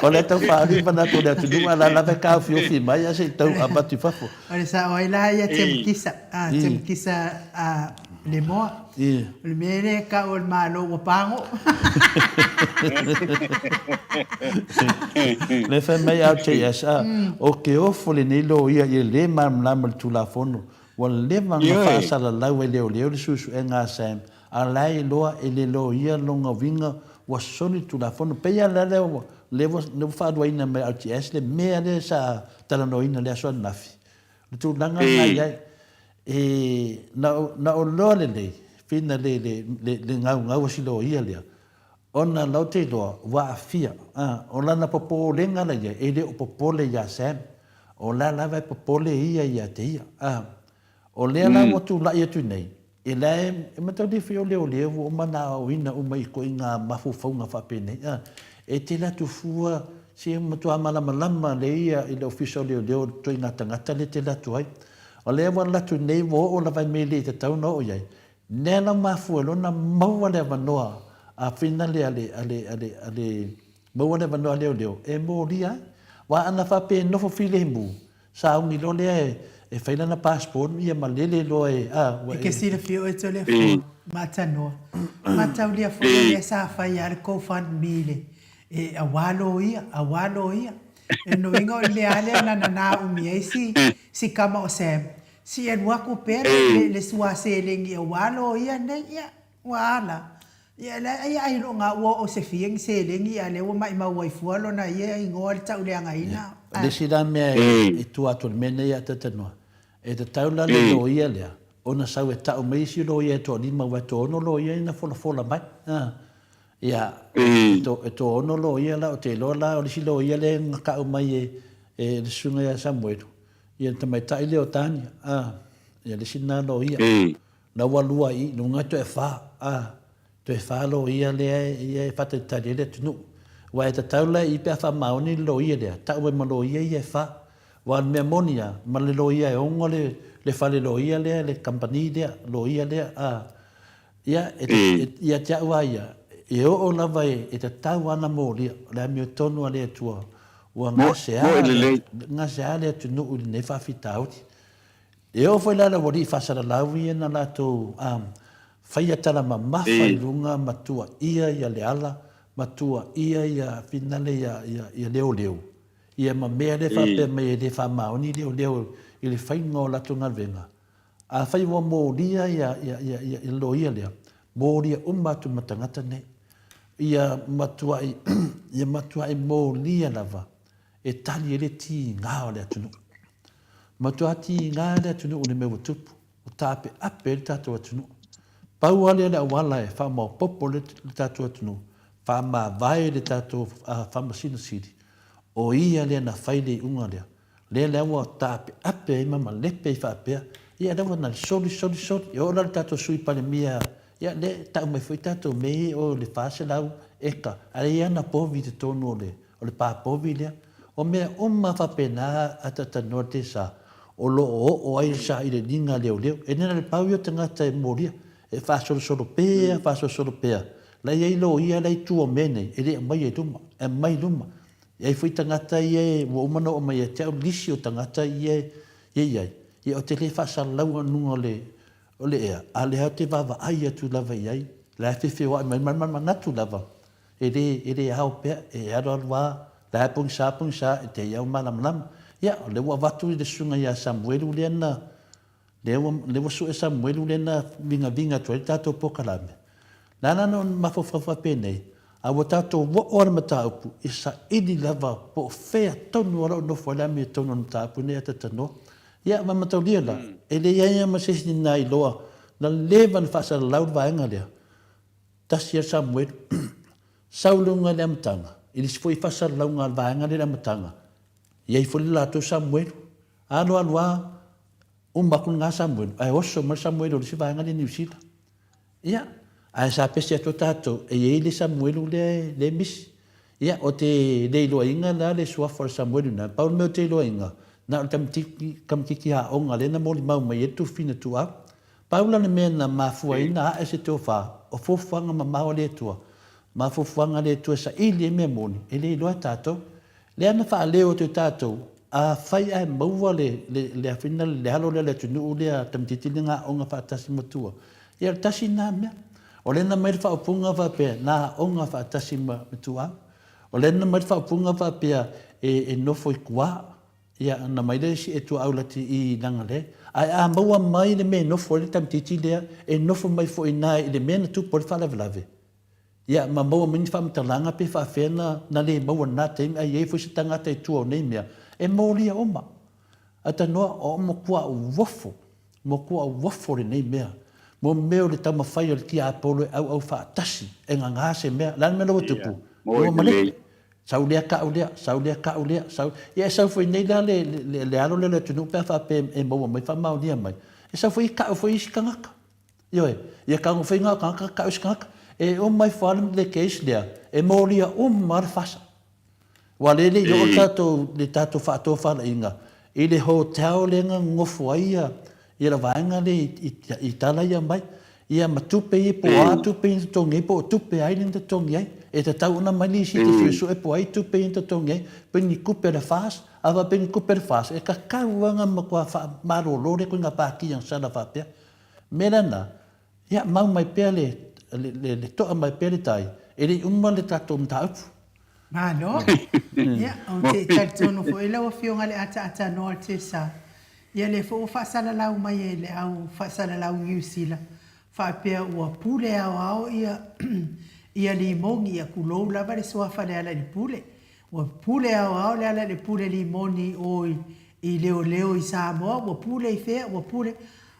O le a tau faaali manatu o le atunuu, a o la lava e taofiofi mai ae se i tau avatu i fafo. O le sao ai la ia Temkisa, a Temkisa a Lemoa. O le mea lea e tau o le Malo ua pago. Le fai mai LJS, a, o ke ofo lenei loia ia le malamalama i le Tulafono, ua leva ona faasalalau e leoleo le suesuega a Sam, a o la e iloa e le loia lona uiga ua soli le Tulafono. Pei lava la lea lea ua faaluaina mai e LJS le mea lea sa talanoaina i le aso ananafi, o le tulaga lena e i ai. E, na ou, na ou iloa lelei, whina le, le, le, le gaugau a si loia lea, ona la ou te iloa, ua aafia. A, o lana popolega la ia, e le o popole iā Sam. O la lava e popole ia ia te ia. A, o lea la ua tulai atu nei, E la e mataulia o leoleo ua uma ona aoaoina uma i ituaiga mafaufauga faapenei. A, e tele atu fua se matua malamalama lelei ia i le Ofisa o Leoleo i le ituaiga tagata lea e tele atu ai. O lea ua alu atu nei ua oo lava i mea e le i tatau ona oo i ai. Lea la ua mafua ai loa ona maua le avanoa a finale a le, a le, a le, a le, maua le avanoa a leoleo e molia ai. Aua ana faapea e nofo filemu, Sauni loa lea e fai lana passport ia malele loa e a ua E ke silafia oe Toleafoa ma Tanoa ma taulia foi o lea sa fai a le go fund me le e aua loia aua loia e lona uiga o le mea a lea na nana umi ai si si kama o Sam si alu aku pea le le sua seleni aua loia nei ia Ua ala. Ia la ia ai lo nga ua o se fia ni seleni a lea ua maimau ai fua lona ia igoa le tauleagaina. O le isi la mea e tua atu o le mea lenei ia Tatanoa, e tatau la le loia lea ona sau e tau mai isi loia e toalima aua e toaono loia ia na folafola mai. Ia, e toaono loia la, ou te iloa la o le isi loia lea na tau mai e le susuga ia Samuelu, ia le tamaitai lea o Tania, ia le isi lena loia. Na ua lua i luga toe fa, a, toe fa loia lea ia e faatalitali ai le atunuu. Aua e tatau la i pe a faamaoni le loia lea, tau ai ma loia ia e fa. Aua o le mea moni a, ma le loia e ono le, le fale loia lea, le kamupani lea, loia lea, a, ia, e, e, ia te au a ia, e oo lava e, e tatau a na molia, o le amiotonu a le Atua, ua gasea, gasea le atunuu i lenei faafitauli. E oo foi la le aualii faasalalau ia na latou faia tala mamafa i luga ma tuuaia ia Leala, ma tuuaia ia finale ia ia Leoleo, ia ma mea lea faapea mai e le faamaoni Leoleo i le faiga o latou galuega. Afai ua molia ia ia ia ia loia lea, molia uma atu ma tagata nei. Ia matuai ia matuai molia lava e tali ai le tiga o le atunuu. Matua tiga le atunuu i le mea ua tupu, ua taapeape ai le tatou atunuu. Pau lava lea o le auala e faamaopoopo le tatou atunuu, faamavae le tatou Faamasino Sili, o ia lea na fai le iuga lea, lea la ua taapeape ai ma malepe ai faapea, ia lea ua na soli, soli, soli. E oo la i le tatou Sui Palemia, ia lea e tau mai foi tatou mea ia o le 400 eka, ae i ai ana povi i totonu o le O le pā povi lea. O mea uma faapena a Tatanoa te sa, o lo o oo ai le sailiiliga a leoleo. E na o le pau ia o tagata e molia, e faasolosolo pea, faasolosolo pea. La e i ai loia la e i tua o mea nei, e le aumaia i luma, e aumai i luma. E i ai foi tagata ia ua uma ona oo mai ia te au lisi o tagata ia e i ai, ia ou te le faasalalau i luga o le. O le ea, a lea ou te vaavaai atu lava i ai, la e feofeoai mai ma le manatu lava, e le, e le ao pea, e alualu lava, la e pogisa, pogisa, e te i au malamalama. Ia, o lea ua avatu i le susuga ia Samuelu lea na, lea ua, lea ua sue Samuelu lea na vigaviga atu ai le tatou polokalame. Na ala ona mafaufau faapenei, a ua tatou oo lava i le mataupu, e saili lava po o fea tonu o lo o nofo ai le amiotonu o le mataupu lenei a Tatanoa. Ia, ma mataulia la, e leai lava ma se isi na iloa, na leva ona faasalalau le vaega lea, tasi lava Samuelu, sau i luga i le amataga, i le isi foi faasalalauga a le vaega lea i le amataga, i ai foi le latou Samuelu. Alu alu lava, uma atu lena Samuelu, ae oso mai le Samuelu o le isi vaega lea i Niu Sila. Ia, ae sa pese atu tatou, e i ai le Samuelu lea e misi. Ia, ou te le iloaina la le suafa o le Samuelu lena, pau le mea ou te iloaina, na o le tamaititi, tamaititi aoga lea na molimau mai ai le Tufina Tuau. Pau la le mea na mafua ai ona ae se tofa, o fuafuaga mamao a le Atua, ma fuafuaga a le Atua e saili ai mea moni, e le iloa e tatou. Lea na faaleo atu e tatou, afai ae maua le, le, le afina, le alo lea o le atunuu lea, tamaitiiti lea na aoga faatasi ma tua, ia o le tasi lena mea. O lea na aumai le faaupuga faapea, na aoga faatasi ma Tuau. O lea na aumai le faaupuga faapea, e, e nofo i tua. Ia, ona aumai lea e Tuaau lati i Nagalē. Ae a maua mai le mea e nofo ai le tamaitiiti lea, e nofo mai foi i ina i le mea na tupu ai le faalavelave, Ia, ma maua mai ni faamatalaga pe faafea na, na le maua i lena taimi, a i ai foi se tagata i tua o nei mea, e molia uma. Ae tanoa, o matua uofo, matua uofo lenei mea. Mo mea o le taumafai o le tiapolo e auau faatasi, e gagā se mea. O le a le mea la ua tupu? Ua malepe. Sau lea kau lea, sau lea kau lea, sau. Ia e sau foi nei la le, le, le alo lea o le atunuu pe a faapea e maua mai faamaonia mai, e sau foi kau foi isi tagata. Ioe, ia tago foi ngā tagata ka isi tagata. E uma ifo lava le case lea, e molia uma lava le fasa. Aua lea e le i oo le tatou, le tatou faatofalaiga i le hotel lea na nonofo ai ia, ia le vaega lea i, i, i tala ia mai. Ia ma tupe ia, po o a tupe ia na totogi ai, po o tupe a ai lea na totogi ai. E tatau ona aumai lisiti suesue po o ai tupe ia na totogi ai, pe ni tupe a le FAS, a faapea ni tupe a le FAS, e tatau lava ona matua faamalolo lea ituaiga pati agasala faapea. Mea lena, ia mau mai pea le, le, le, le toa mai pea le tai, e le i uma le tatou mataupu. Malo. Ia, ou te talitonu foi lau Afioga i le ataatanoa o le TSA, ia lea foi ua faasalalau mai e le au faasalalau i Niu Sila, faapea ua pule aoao ia, ia Limogi, ia tulou lava le suafa Lealailepule. Ua pule aoao Lealailepule Limoni o i leoleo i Samoa, ua pule i fea, ua pule.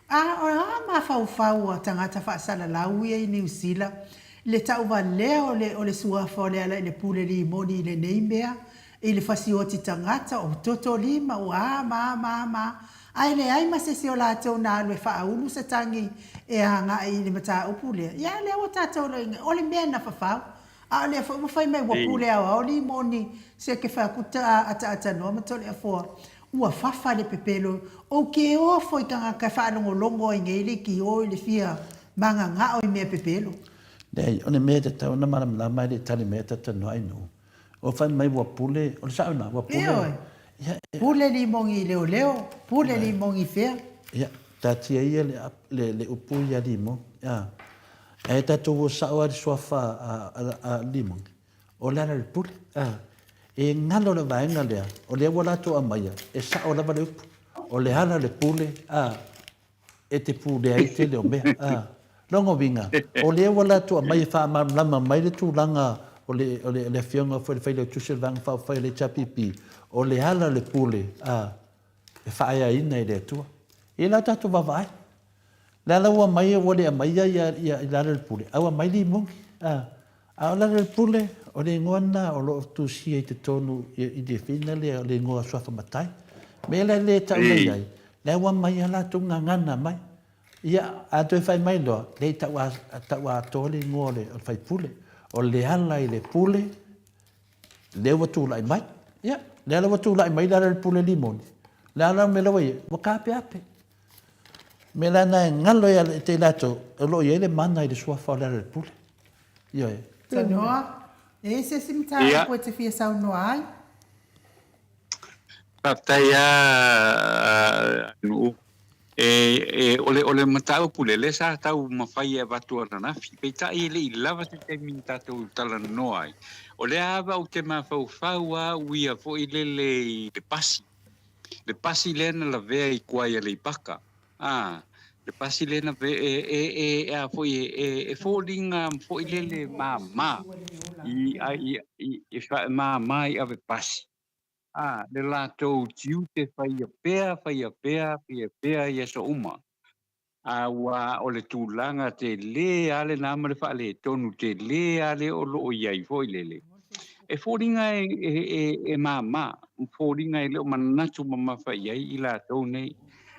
A o a mafaufau a tagata faasalalau ia i Niu Sila i le tauvalea o le o le suafa o Lealailepule Limoni i lenei mea, i le fasioti tagata, o Totolima, o a ma a ma a ma a, ae leai ma sesi o latou na alu e faaulu se tagi e agai i le mataupu lea. Ia, lea ua tatou iloa, o le mea na fafau. A o lea foi ua fai mai ua pule aoao Limoni se ke fai aku ta ataatanoa ma Toleafoa ua fafa le pepelo ou ke ofo i tagata e faalogologo ai nei leitio i le fia magagao i mea pepelo. Leai, o le mea e tatau ona malamalama e le i tali mai ataatanoa ai nuu. Ua fai mai ua pule, o le sao lena, ua pule. Ioe. Ia, e. Pule Limoni i leoleo, pule Limoni i fea? Ia, taatia ia le, le, le upu ia Limoni. A. Ae tatou o sao lava i le suafa a Limoni, o le ala o le pule. E galo le vaega lea, o lea ua latou aumaia, e sao lava le upu. O le ala o le pule, a, e te pulea ai le tele o mea. A, lona uiga, o lea ua latou aumaia e faamalamalama mai le tulaga o le, o le, le afioga foi i le Failautusi o le Vaega Faaupufai o le HRPP, o le ala o le pule, a, e faaeaina e le Atua. I la tatou vaavaai. Le ala ua aumai ua le aumaia ia ia i lalo le pule, a ua aumai limoni. A, a o lalo le pule, o le igoa lena o lo o tusia i totonu i le fina lea o le igoa suafa matai. Mea la lea e tau mai ai, lea ua aumai a latou gagana mai. Ia, a toe fai mai loa, lea i tau, tau atoa le igoa o le, o le faipule. O le ala i le pule, lea ua tulai mai. Ia, lea la ua tulai mai le ala i le pule limoni. Le ala mea la ua i ai, ua taapeape. Mea la na e galo ia te i latou, o lo o i ai le mana i le suafa o Lealailepule. Ioe. Tanoa, e i ai se isi mataupu e te fia saunoa ai? Faafetai lava Nu'u. E, e, o le, o le mataupu lea, lea sa taumafai e avatu ananafi, peitai e le i lava se taimi na tatou talanoa ai. O lea lava ou te mafaufau lava au ia foi lele i le pasi, le pasi lea na lavea i tua i Aleipata, a, le pasi lea na, e, e, e, e a foi, e, e, e foliga foi lele mama i, i, i, i, i mama i ave pasi. Ā, le latou tiute faia pea, faia pea, faia pea i aso uma. Ā, ua o le tulaga telē lava lenā ma le faaletonu telē lava lea o lo o i ai foi lele. E foliga e, e, e, e māmā, foliga e le o manatu mamafa i ai i latou nei.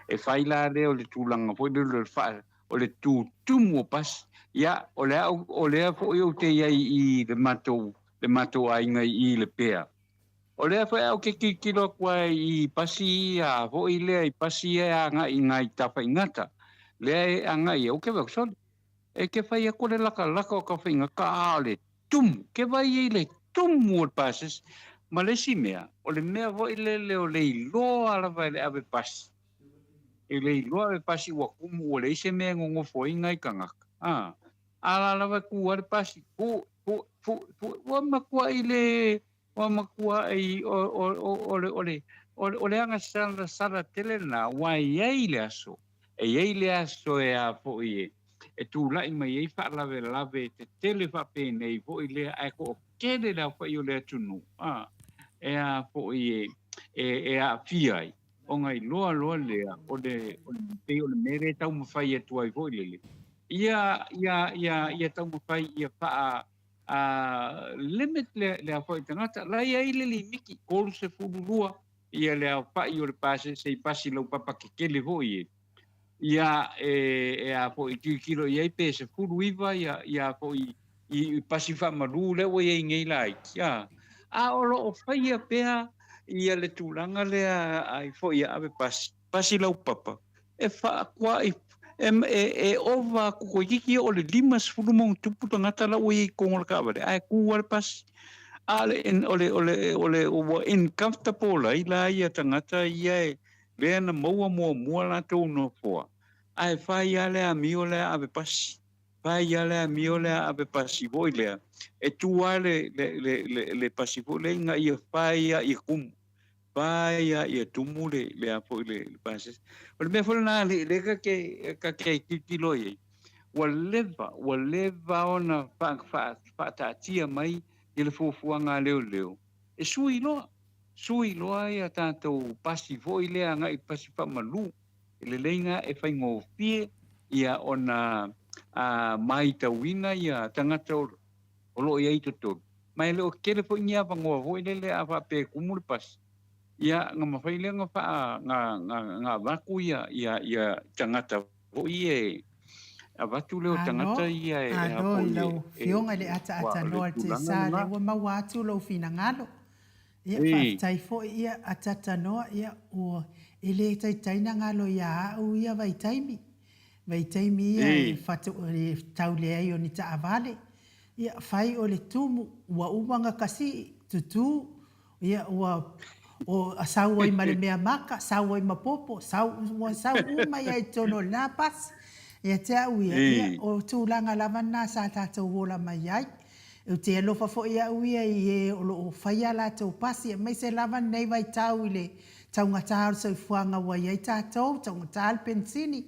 E fai la lea o le tulaga foi lele o le faa, o le tutumu o pasi. Ia, o le au, o lea foi ou te i ai i le matou, le matou aiga i i Lepea. O lea foi ou te tilotilo atu ai i pasi ia foi lea i pasi ia e agai i nai Tafaigata lea e agai ai, ou te vaai atu, sole, e te fai atu le lakalaka o Tafaigata a o le tumu, ke vai ai le tumu o le pasese. Ma le isi mea, o le mea foi lele o le iloa lava e le ave pasi, e le iloa ave pasi ua tumu ua leai se mea e nonofo ai nai tagata, a, a la lava e tu lava le pasi, pu, pu, pu, pu, ua matuai le Ua matuai o le agasalasala tele lena, aua e i ai le aso, e i ai le aso e a foi e tulai mai ai faalavelave tetele faapenei foi lea, ae toatele le aofai o le atunuu a, e a foi e aafia ai, ona iloa loa lea o le pei o le mea lea e taumafai atu ai foi lele, ia, ia, ia, ia taumafai ia faa A limit le, le aofai o tagata, la e i ai le limiti, 32 ia le aofai o le pasese i pasi laupapa tetele foi e. Ia e, e a foi tilotilo i ai pe 19 ia, ia foi i, i pasi faamalu lea ua i ai nei laiti, a. A o lo o faia pea ia le tulaga lea ai foi ia ave pasi, pasi laupapa, e faakuaʻi, e, e, e ova aku toeitiiti ia o le 50 ma ona tupu tagata la ua i ai i totonu o le taavale, ae tu lava le pasi. A o le, o le, o le, o le, ua uncomfortable ai la ia tagata ia e, lea na maua muamua latou nofoa, ae fai lava le amio lea ave pasi. Fai lava le amio lea ave pasi foi lea, e tu lava le, le, le, le, le pasi foi lea ina ia fai lava ia tumu. Pai a ia tumu le le a foi le le pasese. O le mea foi lena le le ka ke ka ke tilotilo i ai, ua leva ua leva ona fa fa faataatia mai i le fuafuaga a leoleo e sui loa, sui loa ia tatou pasi foi lea agai i pasi faamalu. E lelei na e faigofie ia ona a maitauina ia tagata o o lo o i ai i totonu, ma e le o tele foi ni avanoa foi lele a faapea e tumu le pasi, ia na mafai lea ona faa, na, na, na avatu ia, ia, ia tagata foi ia e, avatu lea o tagata Alo, ia e, e a alo i foi lau e, e, Afioga i le ua, o le ataatanua o le tulaga TSA, lea lena. ua maua atu lou finagalo. Ia, Ē. faafetai foi, ia, ataatanua, ia, ua, e le taitai na galo ia au ia vaitaimi. Vaitaimi ia e Ē. fatu, e tau leai o ni taavale. Ia, fai o le tumu, ua uma na kasii, tutū, ia, ua, o, sau ai ma le mea maka, sau ai ma popo, sau, ua sau uma ia i totonu o lena pasi. Ia te au ia, ia, o tulaga lava na sa tatou ola mai ai. Ou te alofa foi au ia i e o lo o faia a latou pasi, aemaise lava lenei vaitau i le taugata o le soifuaga ua i ai tatou, taugata le penisini,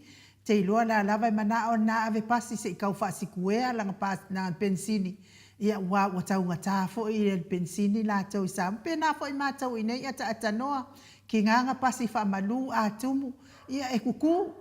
Te iloa la lava e manao na ave pasi se i kau faasikuea lana pa lana penisini ia ua ua taugata foi ia le penisini latou i Samoa. Pena foi matou i nei ataatanoa ki nga nga pasi faamalu a tumu ia e kuku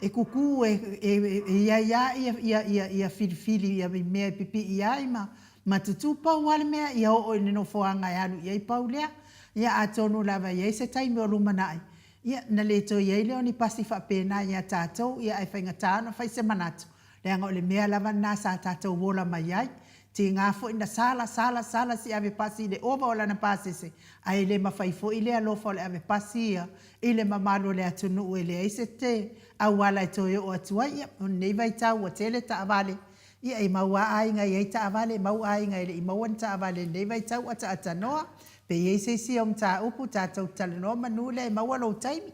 e kuku e e e iai a ia ia ia ia filifili ia i mea e pipii ai ma ma tutu pau a le mea ia oo i le nofoaga e alu i ai pau lea. Ia atonu lava e iai se taimi o lumanai Ia, na le toe i ai lea o ni pasi faapena ia tatou, ia ae faigata ona fai se manatu, leaga o le mea lava lena sa tatou ola mai ai. Tiga foi na sala, sala, sala si ave pasi i le ova o lana pasese, ae le mafai foi le alofa o le ave pasi ia i le mamalu o le atunuu e leai se te auala e toe oo atu ai. Ia, o lenei vaitau ua tele taavale, ia e mau a aiga e i ai taavale, e mau aiga e le i maua ni taavale i lenei vaitau ataatanoa, Pe i ai se isi au mataupu, tatou talanoa manu lea e maua lou taimi.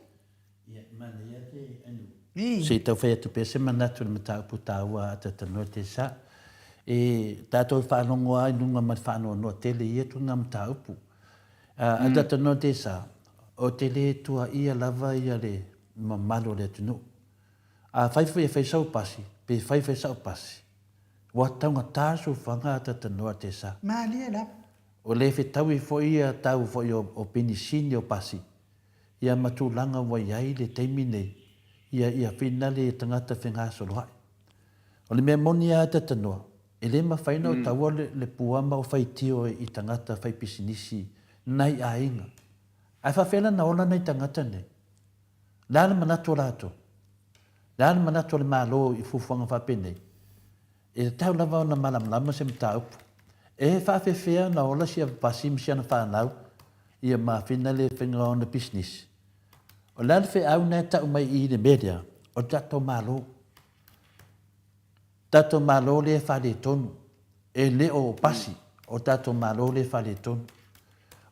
Ia, manaia te anu. Se i tau fai atu pea se manatu i le mataupu taua a Atatanoa te sa. E tātou e faalogo a i luga ma le faanoanoa tele i ia tulaga mataupu. Atatanoa te sa, o te le tuaia lava ia le mamalu o le atunuu. A fai foi e fai sau pasi, pe fai fai sau pasi, ua taugata le soifuaga Atatanoa te sa. Malie lava. O le fetaui foi ia tau foi o penisini o pasi, ia ma tulaga ua i ai le taimi nei, ia ia finale ia tagata fegasoloai. O le mea moni a Tatanoa, e le mafai ona taua le pua ma o faitio i tagata faipisinisi nai aiga. Ae faafefea la na ola nai tagata nei? Le a le manatu o latou? Le a le manatu o le Malo i fuafuaga faapenei? E tatau lava ona malamalama se mataupu. E faafefea ona ola sia pasi ma siana fanau ia mafina le faiga o ana pisinisi? O le a le feau na e tau mai i i le mea lea? O le tatou Malo. Tatou Malo lea e faaletonu. E le o pasi, o tatou Malo lea e faaletonu.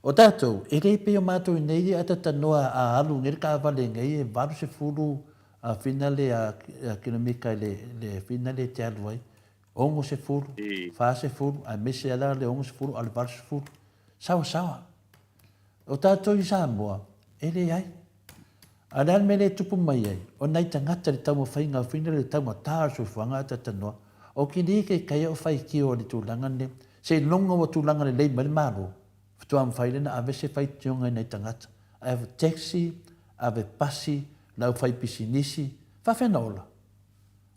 O tatou, e le pei o matou nei e atatanoa a alu nei le taavale nei e 80 a fina le a kilomita i le fina le te alu ai, 60, 40, aemaise lava le 60 a o le 80. Sawasawa. O tatou i Samoa, e leai. A o le a le mea lea e tupu mai ai? O nai tagata i le taumafaiga o fina le taugata o le soifuaga a tatanoa, o kini ke kai o faitio i le tulaga lenei. Seiloga ua tulaga lelei mai le Malo, faatoa mafai lea ona ave se faitioga i nai tagata. Ave taxi, ave pasi, le aufaipisinisi, faafefea ona ola?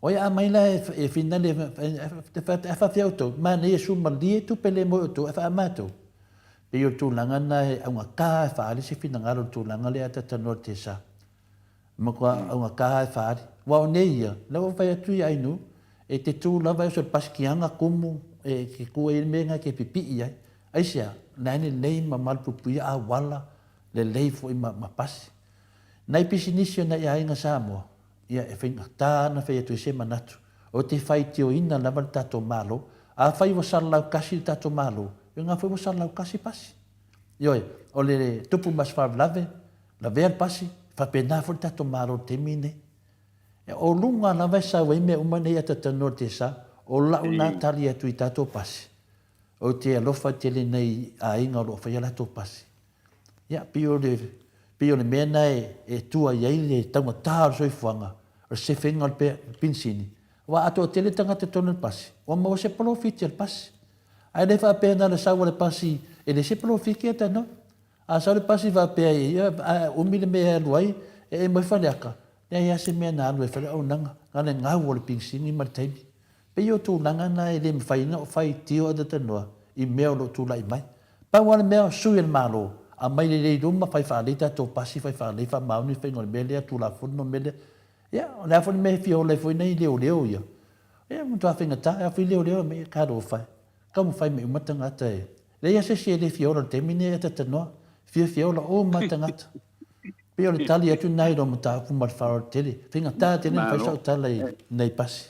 Oi a mai la e finale e faafefea outou, manaia e sumalie tupe le moe outou ae faamatou. Pei o le tulaga lena e augata e faaali se finagalo i le tulaga lea a Tatanoa i le Tesa. E matua augata e faaali. Aua o nei ia, o lea ua ou fai atu i Ainu, e te tu lava e oso i le pasikiaga kumu e te tu ai i le mea lena e te pipii ai. Aisea? O la e lelei ma malupuipuia auala, lelei foi ma pasi. Nai pisinisi o nai aiga Samoa, ia e faigata ona fai atu ai se manatu. Ou te faitioina lava le tatou Malo. Afai ua salalau kasi le tatou Malo, ia na foi ua salalau kasi pasi. Ioe, o le tupu ma se faalavelave, lavea le pasi, faapena foi le tatou Malo i le taimi lenei. O luga lava e sau ai mea uma nei a talanoa i le TSA, o lau lena tali atu i tatou pasi. Ou te alofa tele i nai aiga o lo o faia latou pasi. Ia, pei o le, pei o le mea lena e tua i ai le taugata o le soifuaga, o le sefega o le penisini. Aua a toatele tagata i totonu o le pasi, ua maua se polofiti a le pasi. Ae le faapea na o le sau a le pasi e leai se polofiti ia tanoa. A sau le pasi faapea ia a umi le mea e alu ai, e emo ai Faleata, leai lava se mea na alu ai e fai le auaunaga, na o le gau o le penisini ma le taimi. Pei o tulaga na e le mafai ona faitio a talanoa i mea o lo o tulai mai. Pau lava le mea, sui e le Malo, aumai lelei i luma, fai faalelei tatou pasi, fai faalelei, faamaoni le faiga o le mea lea, Tulafono mea lea. Ia, o le a foi le mea e fia ola ai foi nai leoleo ia? Ia, matua faigata, e a foi leoleo e talofa e. Taumafai mai uma tagata e. Leai lava se isi e le fia ola i le taimi lenei ae talanoa. Fiafia ola uma lava tagata. Pei o le tali atu lena i lou mataupu ma le faaaloalo tele. Faigata tele ona fai sau tala i nei pasi.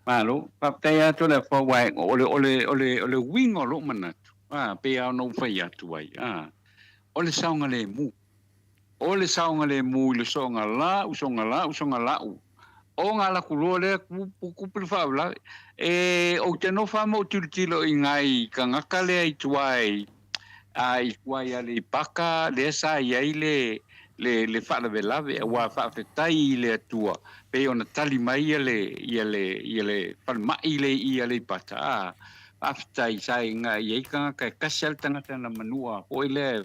Malo, faafetai atu le afa aua o le, o le, o le, o le uiga o lou manatu, a, pei lava ona ou fai atu ai, a, o le saogalemu. O le saogalemu i le soonga la'u, soonga la'u, soonga la'u. O nga laku loa lea kupu, kupu le faalavelave. E, ou te nofo lava ma ou tilotilo i nai tagata lea i tua i, a, i tua i Aleipata lea sa i ai le, le, le faalavelave, aua faafetai i le Atua pei ona tali mai ia le, ia le, ia le falemai lea i Aleipata, a, faafetai sa i ai tagata e tasi lava le tagata na manua foi lea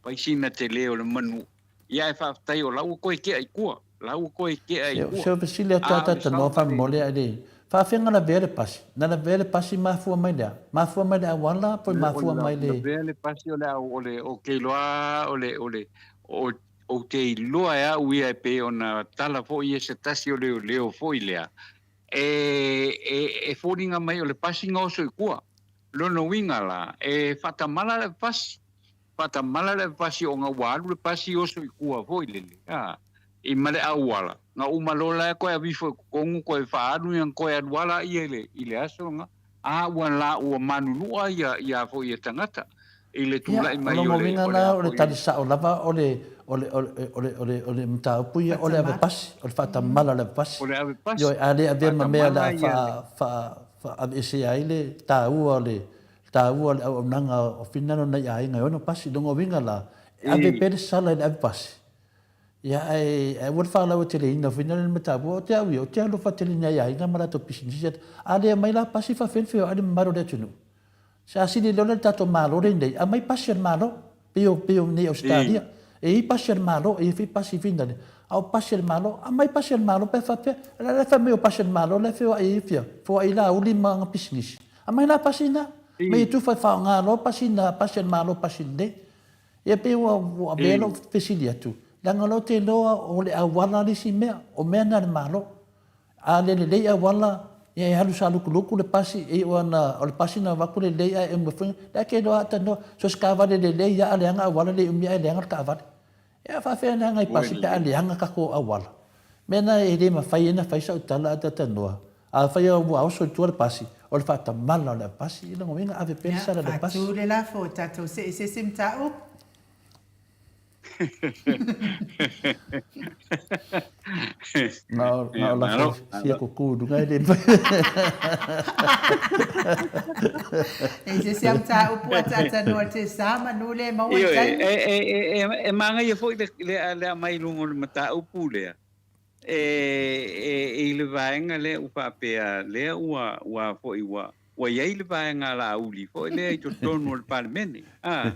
Fai sina tele o le manu. Ia ae faafetai o la ua toe tea i tua. La ua toe tea i tua. Se o fesili atu a talanoa faamolemole ae le faafeaga lavea le pasi? Na lavea le pasi mafua mai le a? Mafua mai le auala pe mafua mai le. Lavea le pasi o le o le ou te iloa o le o le ou te iloa e au ia e pei ona tala foi ia se tasi o leoleo foi lea e e e foliga mai o le pasi na oso i tua. Lona uiga la e faatamala le pasi. Faatamala le pasi ona ua alu le pasi oso i tua foi lele, a, i ma le auala, na uma loa la e toe avifo i totonu toe faaalu ia na toe alu a laia i le, i le aso lena, a ua la ua manunua ia, ia foi ia tagata. I le Ia, tulai o mai lona o le, uiga o le la a o le foi. tali sao lava o le, o le, o le, o le, o le, o le mataupu ia o le ave Faatamala. pasi, o le faatamala o le ave pasi. O le ave pasi, Ioe, a le avea ma mea o le faatamala a ia le. faa, faa, faaveesea ai le taua o le, taua o le auaunaga o finagalo o nai aiga e ono pasi. Lona uiga la, e ave I. pea le sala i le ave pasi, ia ae, ae aua le faalauaiteleina foi lea le mataupu, o te au ia, ou te alofa tele i nai aiga ma latou pisinisi, a le aumai la pasi faafefea ona feoai le mamalu o le atunuu? Sa sili loa le tatou Malo lenei, aumai pasi a le Malo, pei o, pei o nei Ausetalia. E i ai pasi a le Malo, e i ai foi pasi Finland. A o pasi a le Malo, aumai pasi a le Malo pe a faapea, o le a le fai mai o pasi a le Malo la e feoai ai fia, feoai Laauli ma ana pisinisi. Aumai la pasi na, aumai e tufa e faaaoga loa pasi na, pasi a le Malo, pasi lelei. Ia pei ua, ua avea lou fesili atu, leaga o lea ou te iloa o le auala le isi mea, o mea na a le Malo. A le lelei auala, ia e alu salukuluku le pasi, e iu ana, o le pasi na avatu lelei ae umi foi, la e te iloa atanoa, so o se taavale lelei a leaga auala le umi ae leaga le taavale. Ia a faafefea leaga i pasi pe a leaga tatou auala. Mea na e le mafai ai na fai sau tala ataanoa, afai ua oso i tua le pasi, o le faatamala o le pasi, i lona uiga ave pea le Ia, sala i le pasi. faatu le lafo, tatou see i se isi mataupu. Na o, na o lafo fia kuku i luga e le mafai. E se isi mataupu ataatanoa te sa manu le maua i Ioe, taimi. e, e, e, e, e manaia foi le, le, le aumai i luga o le mataupu lea, e, e, i le vaega lea ua faapea, lea ua, ua foi ua, ua i ai le vaega Laauli foi lea i totonu o le Palemene. A,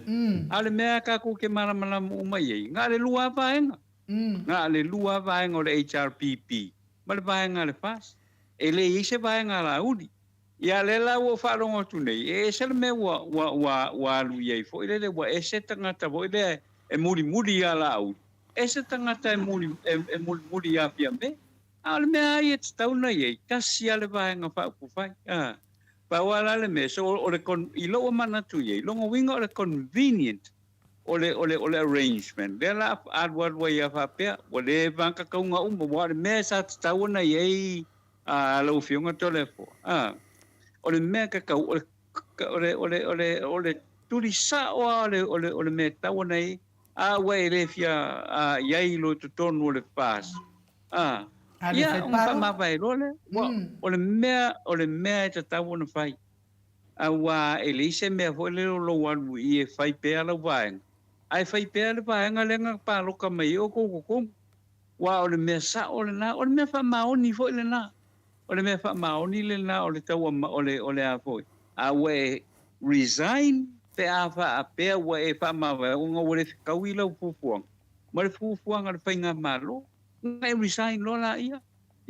a o le mea a tatou te malamalama uma i ai, na o le lua lava vaega. Na o le lua lava vaega o le HRPP ma le vaega a le FAST. E le i ai se vaega Laauli. Ia lea la ua ou faalogo atu nei, e ese le mea ua, ua, ua, ua alu i ai foi lele, ua ese tagata foi lea e mulimuli ia Laauli, ese tagata e, muli, e, e mulimuli ia Fiame. A o le mea lava ia e tatau ona i ai, tasi lava le Vaega Faaupufai. A, pau lava la le mea, so o le con, i lou manatu i ai, lona uiga o le convenient o le, o le, o le arrangement, lea la a alualu ai lava faapea, ua le vagatauga uma, aua o le mea sa tatau ona i ai a lau Afioga Toleafoa, a, o le mea tatau, o le, o le, o le, o le, o le tuli sao lava o le, o le, o le mea e tatau ona i ai, a ua e le fia a, i ai i lo totonu o le FAST, A, A le ia, fai ona palota. faamavae loa lea. Ua, o le mea, o le mea e tatau ona fai. Aua e leai se mea foi lele o lou alu i i e fai pea lau vaega, ae fai pea le vaega lea na palota mai ai outou i totonu. Aua o le mea sao lena, o le mea faamaoni foi lena. O le mea faamaoni lena o le tau o le, o le a foi, a ua e resign pe a faapea ua e faamavae ona ua le fetaui lau fuafuaga ma le fuafuaga a le faigamalo, ona e resign loa laia.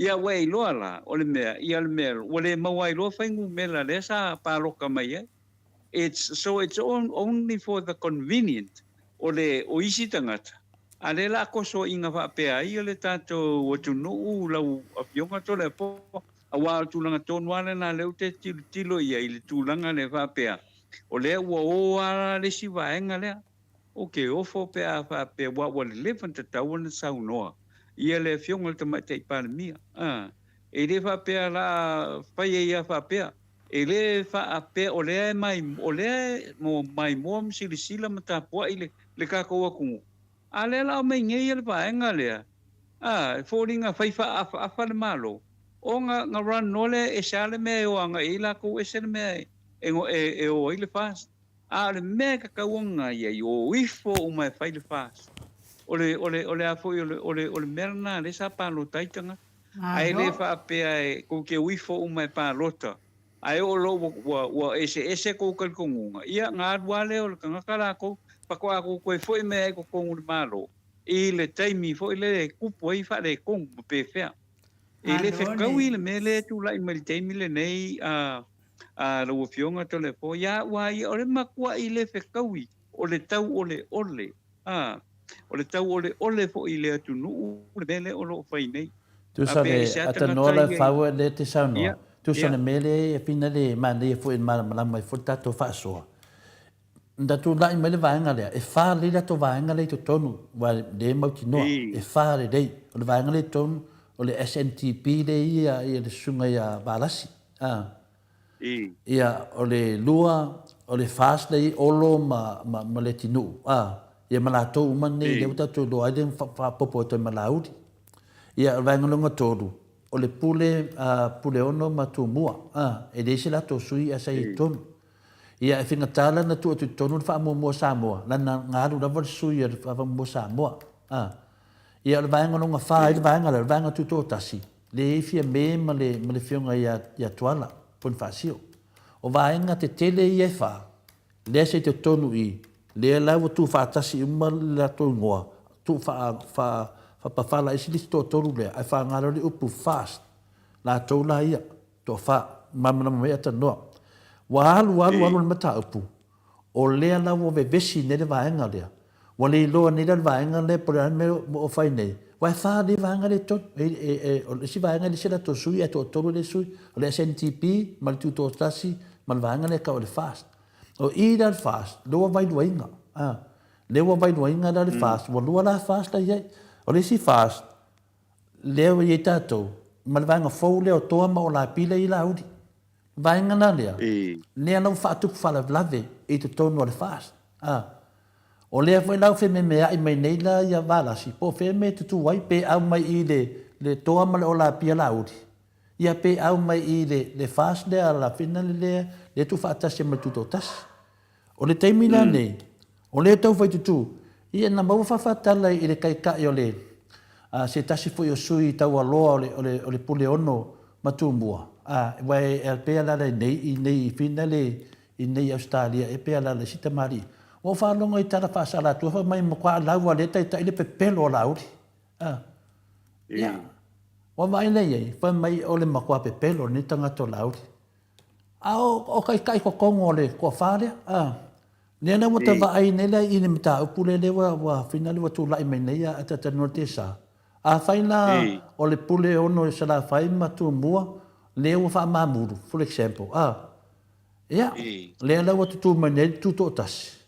Ia ua e iloa la, o le mea, ia le mea, ua le maua ai loa fuainumera lea sa palota mai ai. It's, so it's only for the convenient o le, o isi tagata, a lea la a tosoaiga faapea ai le tatou atunuu lau Afioga Toleafoa, aua o le tulaga tonu lava lena lea ou te tilotilo i ai i le tulaga lea faapea, o lea ua o lava le isi vaega lea. Ou te ofo pe a faapea ua ua leleva ona tatau ona saunoa ia le Afioga i le Tamaitai Palemia. A, e le faapea la a fai ai a faapea. E le faapea o lea e mai, o lea e maimoa ma silasila ma tapuai le, le tatou atunuu. A lea la aumai nei ia le vaega lea, a, e foliga fai faaafaafa le Malo, ona na run loa lea e ese lava le mea e o agai ai latou ese le mea e, e, e o ai le FAST. A o le mea e tatau ona i ai, o ifo uma e fai le FAST. O le, o le, o le a foi, o le, o le, o le mea lena lea sa palota ai tagata. Ae le faapea e tou te o ifo uma e palota, ae oo loa ua, ua, ua eseese tou talitonuga, ia ona alu lava lea o le tagata latou, faatoa tou toe foi mai ai i totonu o le Malo i le taimi foi lea e tupu ai faaletonu ma pefea. E le fetaui le mea lea e tulai mai i le taimi lenei a, a lau Afioga Toleafoa, ia au lava ia, o le matuai le fetaui o le tauoleole, a, o le tauoleole foi i le atunuu le mea lea o lo o fai nei. Tusa A pe le i se a atanoa tagata la ia i, fau lea te saunoa, ia, tusa ia. le mea lea e fina le manaia foi e malamalama ai foi le tatou faasoa. Na tulai mai le vaega lea, e fa lelei latou vaega lea i totonu, aua e le mautinoa, e fa lelei. O le vaega lea i totonu, o le SNTP lea e i ai le susuga ia Valasi. Ia, o le lua, O le FAST lea i Olo ma, ma, ma Leatinuu, a, ia ma latou uma nei lea ua tatou iloa ai le faaopoopo atu ai ma Laauli. Ia, o le vaega lona tolu, o le Pule, a, Puleono ma Tumua, a, e leai se latou sui ae sa i ai i totonu. Ia, e faigata la ona tuu atu i totonu le faamuamua a Samoa, leaga na alu lava le sui a le faamuamua a Samoa, a. Ia, o le vaega lona fa ai le vaega lea, o le vaega tutoatasi, lea e i ai Fiame ma le, ma le Afioga ia, ia Tuala Ponifasio. O vaega tetele ia e fa, lea sa i totonu i i, lea la ua tuufaatasi uma le latou igoa, tuu faa, faa, faapafala ai si lisi toatolu lea, ae faagalo ai le upu fast, latou la ia, toafa, malamalama mai atanoa. Ua alu alu alu le mataupu, o lea la ua vevesi nei le vaega lea, Ua le iloa nei la le vaega lea po o le a le mea o fai nei, aua e fa nei vaega lea i totonu. E, e, e, o le isi vaega e le isi latou sui ae toatolu le sui, o le SNTP ma le Tutoatasi ma le vaega lea e tau o le FAST. O i la le FAST, lea ua vailuaina. A, lea ua vailuaina la le FAST, ua lua la FAST la i ai. O le isi FAST, lea ua i ai tatou, ma le vaega fou lea o Toa ma Olapi lea i Laauli. Vaega la lea, lea la ua faatupu faalavelave i totonu o le FAST. A, o lea foi la ua fememea'i mai nei la ia Valasi, po o fea mea e tutū ai, pe au mai i le, le Toa ma le Olapia Laauli, ia pe au mai i le, le FAST lea a Lafina le lea, lea tuufaatasi ai ma le Tutoatasi. O le taimi la nei, o lea e tau fai tutū, ia na maua faafatala i le taitai o le, a, se tasi foi o sui taualoa o le, o le, o le Puleono ma Tumua, a, aua e, e pei e alaala i nei, i nei i Fina le, i nei i Ausetalia ea pe alaala i si tamalii. Ua ou faalogo i tala faasalatua fai mai e matua alau lava lea taitai le pepelo o Laauli. A, ia, ua vaai lea i ai, fai mai o le matua pepelo o lenei tagata o Laauli. A o, o taitai totonu o le toafa lea, a, lea la ua ta vaai nei la i le mataupu lea, lea ua, ua finale ua tulai mai nei a talatalanoa le TSA. Afai la o le Puleono e Salafai ma Tumua lea ua faamamulu, for example, a, ia, lea la ua tutū mai nei le Tutoatasi.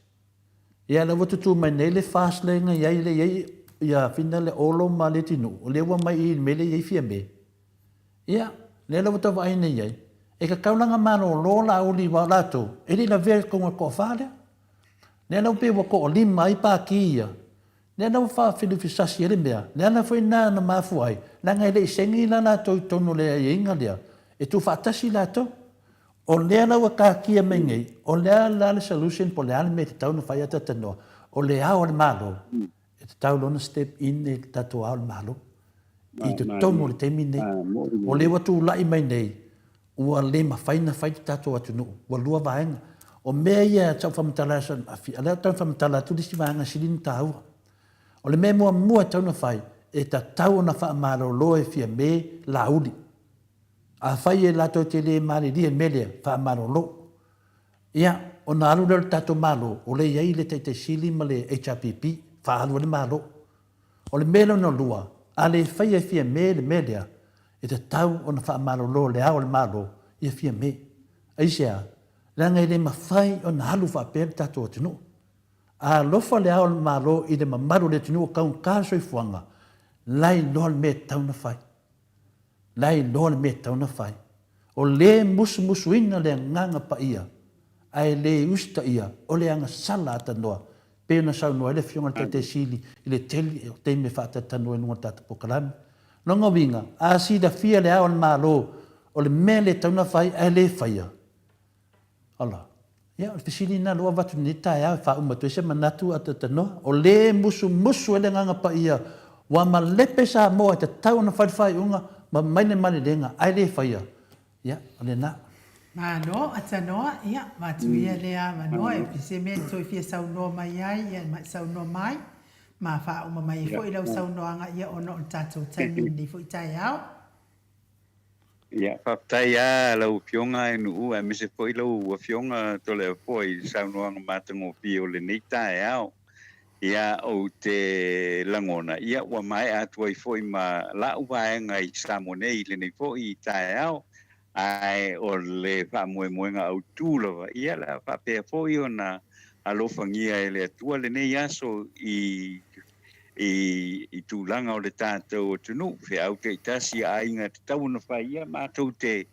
Ia lea ua tutū mai nei le FAST lea na i ai, lea i ai ia finale Olo ma Leatinuu, o lea ua mai i le mea lea i ai Fiame. Ia, lea la ua tau vaai nei ai, e tatau la ona malolo Laauli aua o latou, e le i lavea i totonu o le toafa lea. Lea la ua pei ua toalima ai Pati ia, lea la ua faafilifisasi ai le mea, le ala foi lena na mafua ai, leaga e le i saini la latou i totonu o le aiaiga lea, e tuufaatasi latou. O lea la ua taatia mai nei, o le a la le solution po o le a le mea e tatau ona fai ae talatalanoa, o le ao a le Malo, e tatau loa ona step in le tatou ao a le Malo i totonu o le taimi lenei. O lea ua tulai mai nei, ua le mafai ona fai le tatou atunuu, ua lua vaega. O mea ia sa ou faamatala ai, o lea ou te faamatala atu le isi vaega e sili ona taua. O le mea muamua e tatau ona fai, e tatau ona faamalolo e Fiame Laauli. Afai e latou te le malilie i le mea lea, faamalolo. Ia, ona alu lea o le tatou Malo, o lea e i ai le Taitai Sili ma le HRPP, faaalu ai le Malo. O le mea lona lua, a le faia e Fiame le mea lea, e tatau ona faamalolo le Ao o le Malo ia Fiame. Aisea? Leaga e le mafai ona alu faapea le tatou atunuu. A alofa le Ao o le Malo i le mamalu o le atunuu o taugata le soifuaga, la e iloa le mea e tatau ona fai. La e iloa le mea e tatau ona fai. O le musumusuina le Agaga Paia, ae le usitaia, o le agasala atanoa, pei ona saunoa ai le Afioga i le Taitai Sili i le tele o taimi e faatalatalanoa i luga o le tatou polokalame. Lona uiga, a silafia le Ao o le Malo o le mea le tatau ona fai ae le faia, Ala. Ia, o le fesili lena lea ua avatu i lenei taeao e faauma atu ai se manatu a talatalanoa. O le musumusu ai le Agaga Paia, ua malepe Samoa e tatau ona fai le faaiuga ma mai le malelega ae le faia. Ia, o lena. Malo, Atanoa, ia, avatu ia lea avanoa e se mea e toe fia saunoa mai ai, ia, ma saunoa mai, ma faauma mai ai foi lau saunoaga, ia, ona o le tatou taimi i lenei foi taeao. Ia, faafetai lava lau Afioga Ainuu aemaise foi lau Afioga Toleafoa i le saunoaga matagofie o lenei taeao. Ia, ou te lagona, ia, ua maea atu ai foi ma la'u vaega i Samoa nei i lenei foi taeao, ae o le faamoemoega autu lava, ia, o le a faapea foi ona alofagia e le Atua lenei aso i i tulaga o le tatou atunuu, feau taitasi a aiga e tatau ona fai, ia matou te.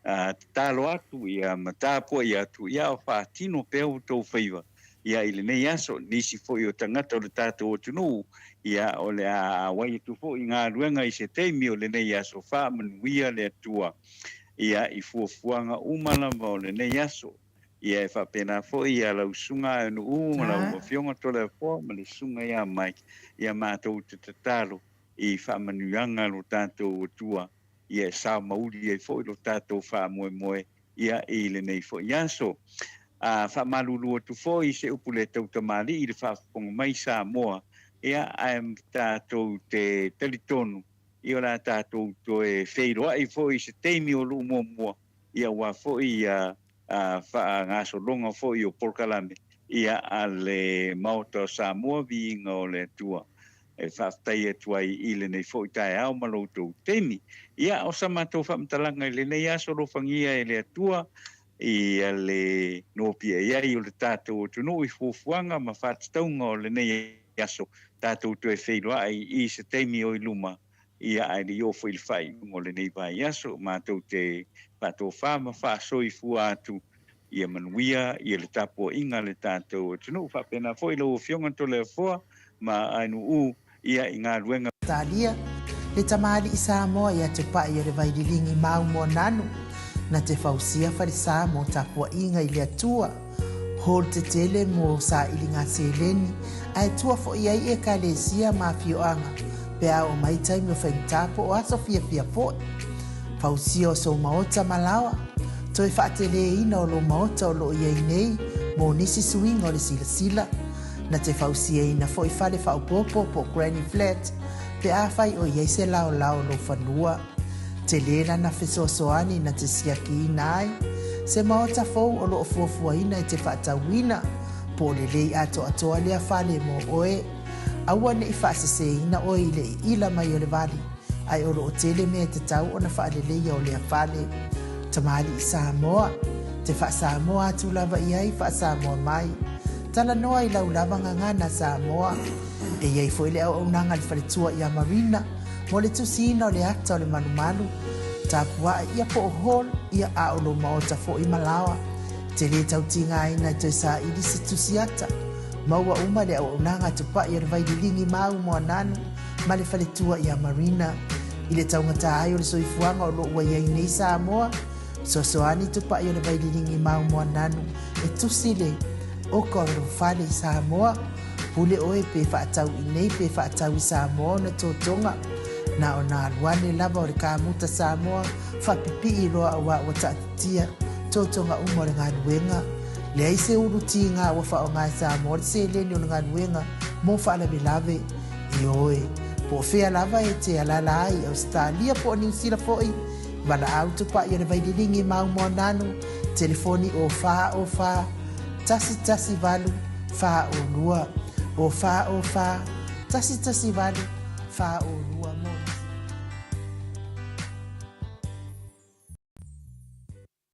Tatalo atu ia ma tapuai atu ia a o faatino pea outou faiva ia i lenei aso. Nisi foi o tagata o le tatou atunuu ia o le a auai atu foi i galuega i se taimi o lenei aso. Faamanuia le Atua ia i fuafuaga uma lava o lenei aso. Ia e faapena foi ia lau Susuga Aenu'u ma lau Afioga Toleafoa ma le Susuga ia Mike ia matou te tatalo i faamanuiaga lo tatou Atua ia e sao mauli ai foi lo tatou faamoemoe ia i lenei foi aso. A faamalulu atu foi i se upu le tautamalii i le faafofoga mai Samoa, ia ae tatou te talitonu ia o le a tatou toe feiloai foi i se taimi o luu muamua ia aua foi ia faagasologa foi o polokalame ia a le Maota o Samoa, viiga o le Atua. E faafetai atu ai i lenei foi taeao ma lo outou taimi. Ia, o sa matou faamatalaga i lenei aso alofagia e le Atua ia le nopiai ai o le tatou atunuu i fuafuaga ma faatatauga o lenei aso, tatou toe feiloai i se taimi o i luma, ia ae le i oo foi i le faaiuga o lenei vaiaso, matou te faatofa ma faasoifua atu ia manuia ia le tapuaiga a le tatou atunuu. Faapena foi lau Afioga Toleafoa ma Ainuu ia i galuega. Talia, le tamalii Samoa ia te paʻi o le vaililigi mau moananu, na te fausia falesa mo tapuaiga i le Atua, hall tetele mo sailiga seleni, ae tua foi ai Ekalesia ma afioaga pe a oo mai taimi o faigata po o aso fiafia foi. Fausia o sou maota ma laoa, toe faateleina o lou maota o loo i ai nei mo nisi suiga o le silasila. Na te fausiaina foi fale faaopoopo po o granny flat pe afai o i ai se laolao o lou fanua. Tele lana fesoasoani na te siakiina ai se maota fou o loo fuafuaina e te faatauina po o lelei atoatoa lea fale mo oe. Aua ne i faaseseina oe i le iila mai o le vali, ae o loo tele mea e tatau ona faaleleia o lea fale. Tamalii Samoa, te faa-Samoa atu lava i ai faa-Samoa mai. Talanoa i lau lava gagana Samoa. E i ai foi le auaunaga a le faletua ia Marina mo le tusiina o le ata o le malumalu, tapuaʻe ia po o hall ia a o lou maota foi ma laoa. Te lē tau tigaina e toe saili se tusi ata. Maua uma le auaunaga a Tupai o le Vaililigi Mau Moananu ma le faletua ia Marina. I le taugata ai o le soifuaga o loo ua i ai nei Samoa, fesoasoani Tupai o le Vaililigi Mau Moananu e tusi le oka o lou fale i Samoa. Pule oe pe faatau i nei pe faatau i Samoa ona totoga. Na ona alu ane lava o le kamuta Samoa faapipii loa auā ua taatitia totoga uma o le galuega. Leai se ulu tiga ua faaaoga e Samoa le seleni o le galuega mo faalavelave. Ioe, po o fea lava e te alaala ai i Ausetalia po o Niu Sila foi, valaau tupai o le Vaililigi Mau Moananu, telefoni o 4 o 4 1 1 8 4 o 2, o 4 o 4 1 1 8 4 o 2.